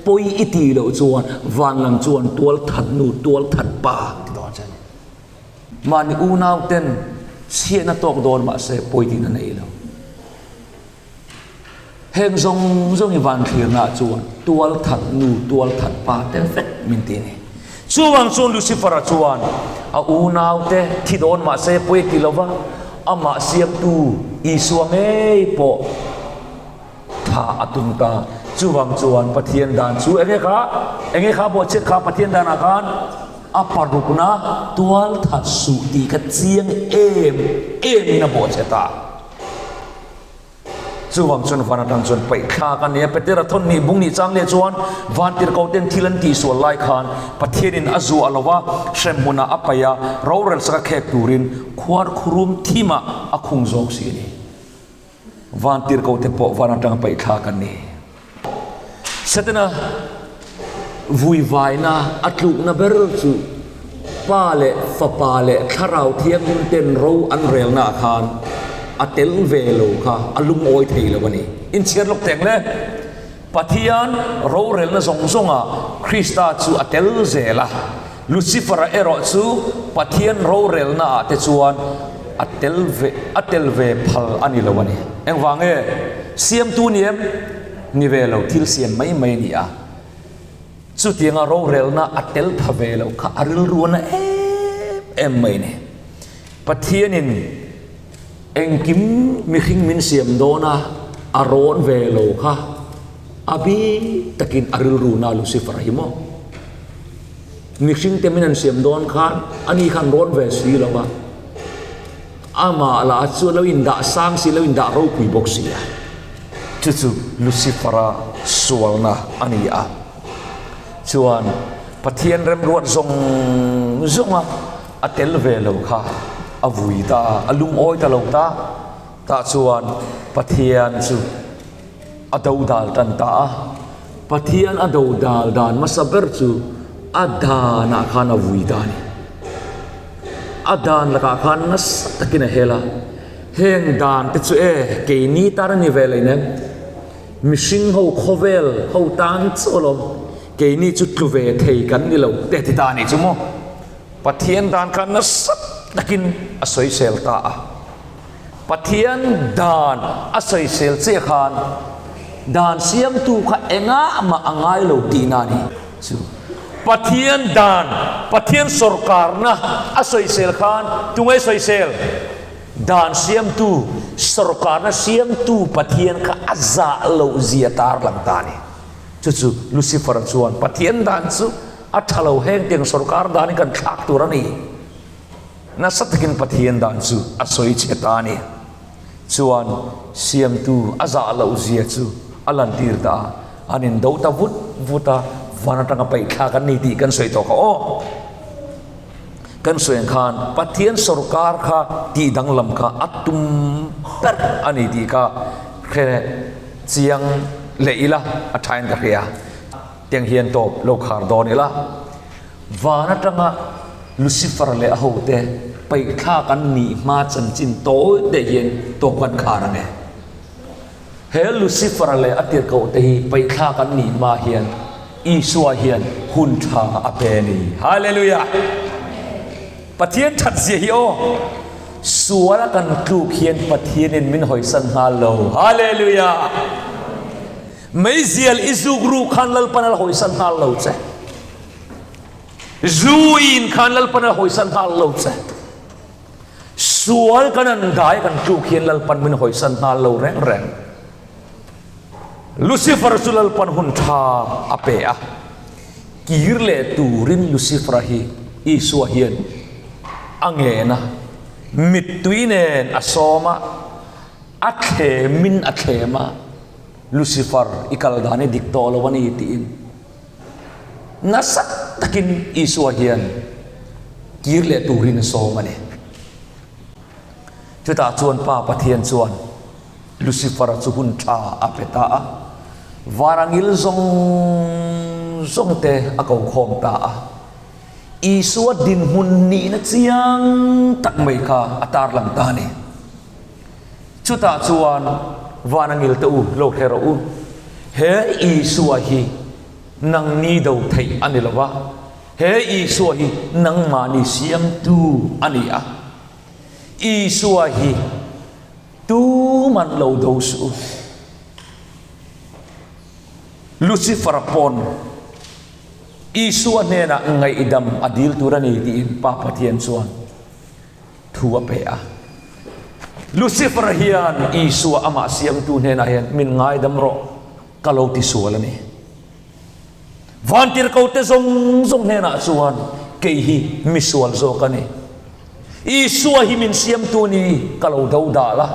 pawi i tih loh chuan van lam chuan tual that nu tual that pa ti dawn che a ni. Mahni unau ten chhiatna tawk dawn mahse pawi tihna nei lo. Heng zawng zawng hi van thlirnaah chuan tual that nu, tual that pa te vek min ti a ni. Chuvang chuan Lucifer-a chuan a unaute thi dawn mah se pawi a ti lo va, amah siamtu Isua ngei pawh tha a tum ta. Chuvang chuan Pathian dan chu enge kha? Enge kha bawhchhiat kha Pathian danah khan a parukna tual that suh tih kha chiang em emin a bawhchhe ta. Chuvang chuan van atang chuan paih thlak a ni a. Petera thawn nih bung nih chang leh chuan vantirhko ten thil an tihsual lai khan Pathianin a zuah lo va, hremhmunah a paih a, rorel saka khek turin khuar khurum thimah a khung zawk si a ni. Vantirhko te pawh van atanga paih thlak an ni. Setana vuivaina a tlukna ber chu Pa leh Fapa leh Thlarau Thianghlim ten ro an relnaah khan a tel ve lo kha a lungawi thei lo a ni. Inchhiar lawk teng le, Pathian rorelna zawng zawngah Krista chu a tel zel a, Lucifer-a erawh chu Pathian rorelnaah te chuan a tel ve a tel ve phal a ni lo a ni. Engvang nge? Siamtu ni em? Ni ve lo, thil siam mai mai a ni a. Chutianga rorelna a tel pha ve lo kha a rilru a na em em mai a ni. Pathianin engkim mihring min siam dawn a, a rawn ve lo kha a bik takin a rilru na Lucifer hi maw? Mihringte min an siam dawn khan ani khan rawn ve si lo va, amah lah chu a lo indah sang si, a lo indah ropui bawk si a. Chu chu Lucifer-a sualna a ni a. Chuan Pathian remruat zawng zawnga a tel ve lo kha a vui ta a, a lungawi ta lo ta. Tah chuan Pathian chu a dodal tan ta a. Pathian a dodal dan hmasa ber chu a danah khan a vui ta a ni. A dan lakah khan nasa takin a hel a, Heng dan te chu e, keini tan a ni ve lei nen, mihring ho khawvel ho tan chu alawm, keini chu tlu ve thei kan ni lo te ti ta a nih chu maw. Pathian dan khan nasa takin a sawisel ta a. Pathian dan a sawisel che khan dan siamtu kha engah mah a ngai lo tihna a ni. Chu Pathian dan, Pathian sawrkarna a sawisel khan tunge sawisel? Dan siamtu, sawrkarna siamtu Pathian kha a zah loh zia tarlang ta a ni. Chu chu Lucifer chuan Pathian dan chu a tha lo heng tiang sawrkar dan hi kan thlak tur a ni. Nasa takin Pathian dan chu a sawi chhe ta a ni. Chuan Siamtu a zah loh zia chu a lantir ta a, an indo ta vut vut a, van atanga paih thlak an ni tih kan sawi tawh kha aw. Kan sawi ang khan Pathian sawrkar kha tih danglam kha a tum ber a ni tih kha hre chiang leh ila a thain ka hria. Tiang hian tawp lo khar dawn ila. Van atanga Lucifer leh a hote paihthlak an nih hma chanchin tawi te hian tawp kan khar ang e. He Lucifer leh a tirhkohte hi paihthlak an nih hma hian Isua hian hun tha a pe a ni. Hallelujah! Pathian that zia hi aw! Sual a kan tluk hian Pathianin min hawisan nghal lo. Hallelujah! Meizial i zuk ru khan Lalpan a la hawisan nghal lo che. Zu i in khan Lalpan a la hawisan nghal lo che. Sual kan an dai kan tluk hian Lalpan min hawisan nghal lo reng reng. Lucifer chu Lalpan hun tha a pe a. Kir leh turin Lucifer-a hi Isua hian a ngen a. Mittui nen a sawm a, a thlemin a thlem a, Lucifer, i kal dan i dik tawh lo a ni tiin nasa takin Isua hian kir leh turin a sawm a ni. Chutah chuan Pa Pathian chuan Lucifer-a chu hun tha a pe ta a, van a ngil zawng zawng te a ko khawm ta a. Isua dinhmun nihna chiang tak mai kha a tarlang ta a ni. Chutah chuan van a ngil teh u, lo hre rawh u, he Isua hi nangni do theih a ni lo va, he Isua hi nangmahni siamtu a ni a. Isua hi tuman lo do suh u. Lucifer-a pawn Isua hnenah ngaihdam a dil tur a ni tiin Pa Pathian chuan thu a pe a. Lucifer hian Isua amah siamtu hnenah hian min ngaidam rawh ka lo ti sual a ni. Vantirhkote zawng zawng hnenah chuan kei hi misual zawk a ni. Isua hi min siamtu ni ka lo do dal a.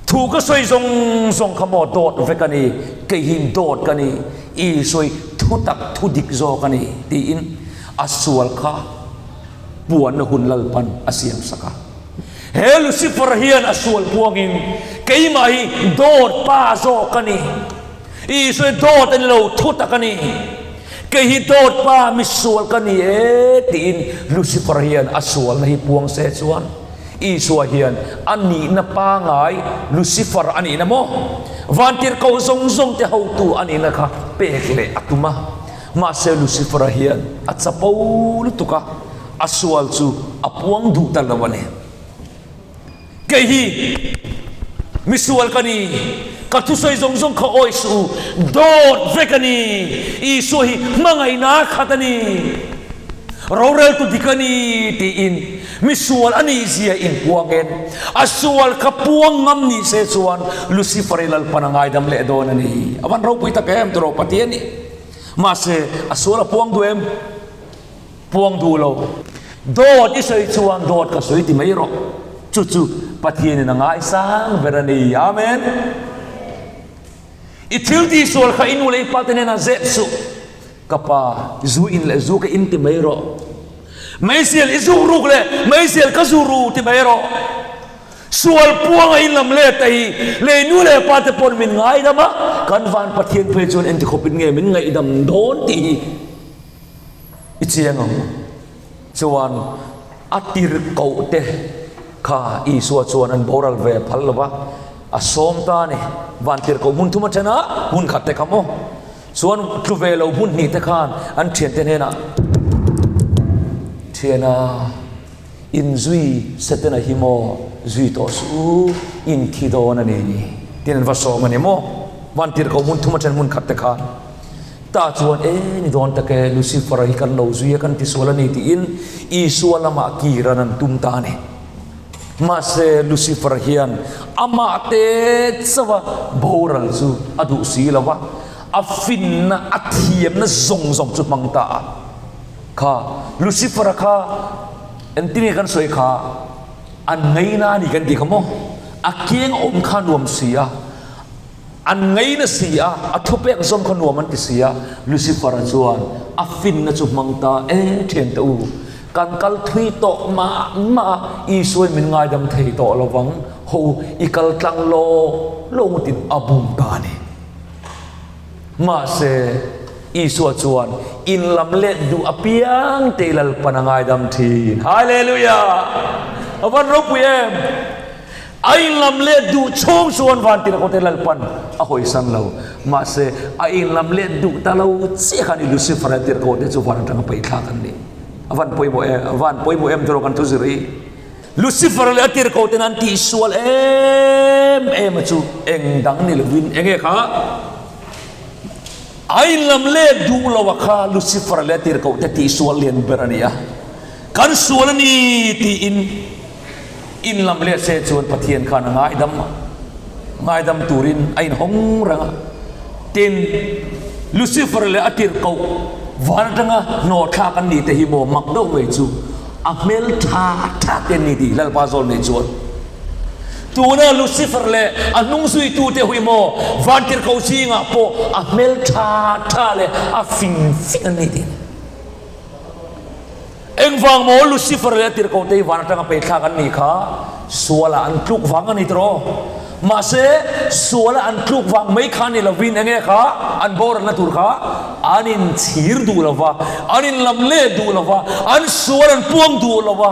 Thu ka sawi zawng zawng kha maw dawt vek a ni, kei hi dawt ka ni, Isua hi thu tak thu dik zawk a ni tiin a sual kha puanna hun Lalpan a siam sak a. He Lucifer hian a sual puangin keimah hi dawt pa zawk ka ni. Isua hi dawt a ni lo, thutak a ni. Kei hi dawt pa misual ka ni e tiin Lucifer hian a sualna hi puang se chuan Isua hian a nihna pangai Lucifer a nihna maw? Vantirhkoh zawng zawng te hotu a nihna kha pek leh a tum a. Mahse Lucifer-a hian a chapo lutuk a, a sual chu a puang duh ta lo a ni. Kei hi misual ka ni, ka thusawi zawng zawng kha awih suh u, dawt vek a ni, Isua hi hmangaihna khat a ni, roreltu dik a ni tiin misual a nih zia inpuang en, a sual kha puang ngam ni se chuan Lucifer-i Lalpan a ngaidam leh dawn a ni. A van ropui tak em tiraw Pathian hi. Mahse a sual a puang duh em? Puang duh lo. Dawt i sawi chuan dawt ka sawi ti mai rawh. Chu chu Pathianin a ngaisang ber a ni. Amen. I thil tih sual kha i nu leh i pa te hnenah zep suh. Ka pa, zu in leh zu ka in ti mai rawh. Meizial i zuk ruk leh meizial ka zu ru ti mai rawh. Sual puanga in lam let a hi lei nu leh pa te pawn min ngaidam a, kan van Pathian phei chuan engti khawpin nge min ngaihdam dawn tih hi i chiang ang. Chuan a tirhkoh te kha Isua chuan an boral ve phal lo va, a sawm ta a ni. Van tirhkoh hmun thum a then a, hmun khat te kha maw? Chuan tlu ve lo hmun hnih te khan an thiante hnenah, Thiana, Inzui Setana hi maw zui tawh suh u, in thi dawn a ni tiin an va sawm a ni maw? Van tirhkoh hmun thum athen hmun khat te khan ta chuan e ni dawn tak e, Lucifer-a hi kan lo zui a, kan tisual a ni tiin Isua lamah kir an an tum ta a ni. Mahse Lucifer hian amah te chauha boral chu a duh si lo va, a finna, a thiamna zawng zawng chu hmang ta a. Kha Lucifer-a kha engtin nge kan sawi kha an ngaina a ni kan tih kha maw? A keng awm kha nuam si a, an ngaina si a, a thupek zawm kha nuam an ti si a, Lucifer-a chuan a finna chu hmang ta e thiante u, kan kal thui tawh mah mah a, Isuain min ngaidam thei tawh lo vang, hawh u, i kal tlang law law ngawtin a bum ta a ni. Mahse, Isua chuan in lam let duh apiang te Lalpan a ngaidam thin. Hallelujah! A van ropui em! A in lam let duh chhung chuan van tir kawte Lalpan a hawisan lo. Mahse, a in lam let duh ta lo chiah khan i Lucifer-a tir kawte chu van atanga paihthlak an ni. A van pawimawh em? A van pawimawh em tiraw kan thu zir hi? Lucifer leh a tirhkoh ten an tihsual em em a chu eng dang ni lovin eng nge kha? A inlam let duh lo a kha Lucifer leh a tirhkoh te tihsual lian ber a ni a, kan sual a ni tiin inlam let se chuan Pathian khan a ngaidam a, ngaidam turin a inhawng reng a. Tin, Lucifer leh a tirhkoh van atanga hnawhthlak an nih te hi maw mak deuh mai chu. A hmel tha tha te an ni tih Lalpa zawl nei chuan tuna Lucifer leh a hnung zuitute hui maw vantirhkoh zingah pawh a hmel tha tha leh a fing fing an ni tih a ni. Engvang maw Lucifer leh a tirhkohte hi van atanga peithlak an nih kha sualah an tluk vang a ni tiraw? Mahse, suala an tluk vang mai kha ni lovin enge kha an boralna tur kha an inchhir duh lo va, an inlam let duh lo va, an sual an puang duh lo va,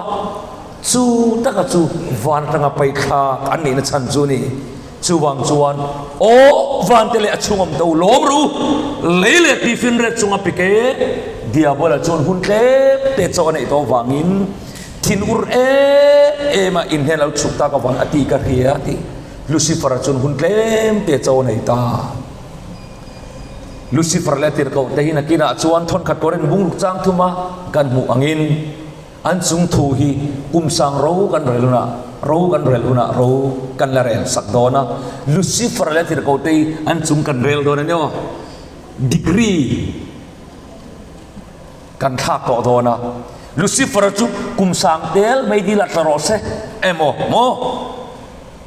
chu taka chu van atanga paithlak an nihna chhan chu a ni. Chuvang chuan, Aw vante leh a chhung awm to lawm ru, lei leh tuifinriat chunga pik e, Diabola chuan hun tlem te chaw a neih tawh vangin Thinur em em a inhnen lo chhuk tak avang a ti ka hria tih Lucifer-a chuan hun tlem te chaw a nei ta. Lucifer leh a tirhkoh te hi nakinah chuan thawnkhat kawrin bungruk chang thum a kan hmuh angin an chung thu hi kum sang ro kan rel hunah ro kan rel hunah ro kan la rel sak dawn a. Lucifer leh a tirhkoh te hi an chung kan rel dawn a ni aw. Degree. Kan thlak tawh dawn a, Lucifer-a chu kum sang tel meidil a tla rawh se emaw maw?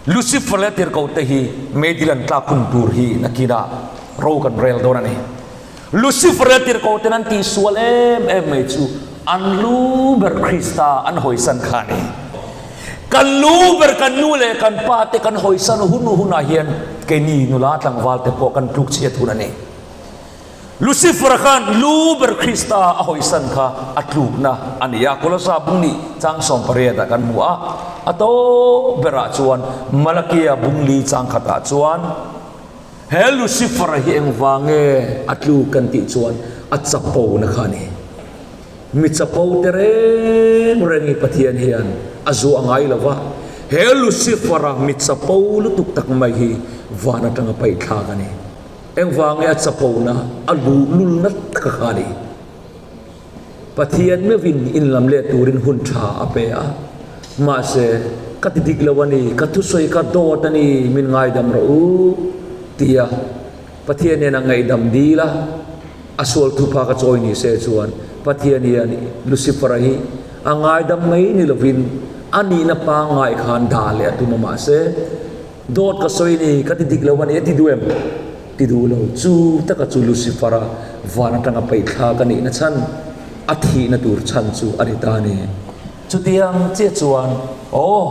Lucifer leh tirhkohte hi meidil an tlak hun tur hi nakinah ro kan rel dawn a ni. Lucifer leh tirhkohten an tihsual em em mai chu an lu ber Krista an hawisan kha a ni. Kan lu ber kan nu leh kan pa te kan hawisan hun hunah hian keini nula tlangval te pawh kan tluk chhiat hun a ni. Lucifer-a khan lu ber Krista a hawisan kha a tlukna a ni a, Kolosa bung nih chang 18 ah kan hmu a, a tawp berah chuan Malakia bung li chang khatah chuan he Lucifer-a hi engvang nge a tluk kan tih chuan a chapona kha a ni. Mi chapo te reng reng hi Pathian hian a zuah ngai lo va, he Lucifer-a mi chapo lutuk tak mai hi van atanga paihthlak a ni. Engvang nge a chapona a luhlul nat tak a kha ni? Pathian meuhin inlam leh turin hun tha a pe a, mahse, ka ti dik lo a ni, ka thusawi kha dawt a ni, min ngaidam rawh u, tia Pathian hian a ngaihdam dil a, a sual thupha ka chawi ni se chuan Pathian hian Lucifer-a hi a ngaidam mai ni lovin a nihna pangngai khan dah leh a tum a, mahse, Dawt ka sawi ni, ka ti dik lo a ni, a ti duh em? Ti duh lo. Chu taka chu Lucifer-a van atanga paihthlak a nihna chhan, a thihna tur chhan chu a ni ta a ni. Chutiang chiah chuan, aw,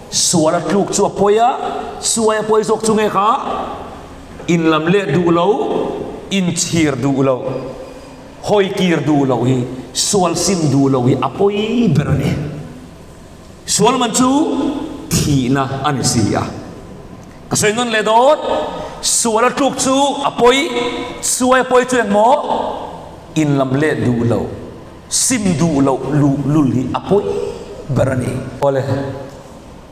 sual a tluk chu a pawi a, suai a pawi zawk chu nge kha? Inlam leh duh lo, inchhir duh lo, hawikir duh lo hi, sual sim duh lo hi a pawi ber a ni. Sual man chu thihna a ni si a. Ka sawi nawn leh dawn, sual a tluk chu a pawi, suai a pawi chu engmaw? Inlam leh duh lo, sim duh loh luh lul hi a pawi ber a ni. Awle,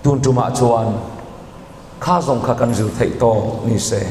tun tumah chuan kha zawng kha kan zir theih tawk ni se.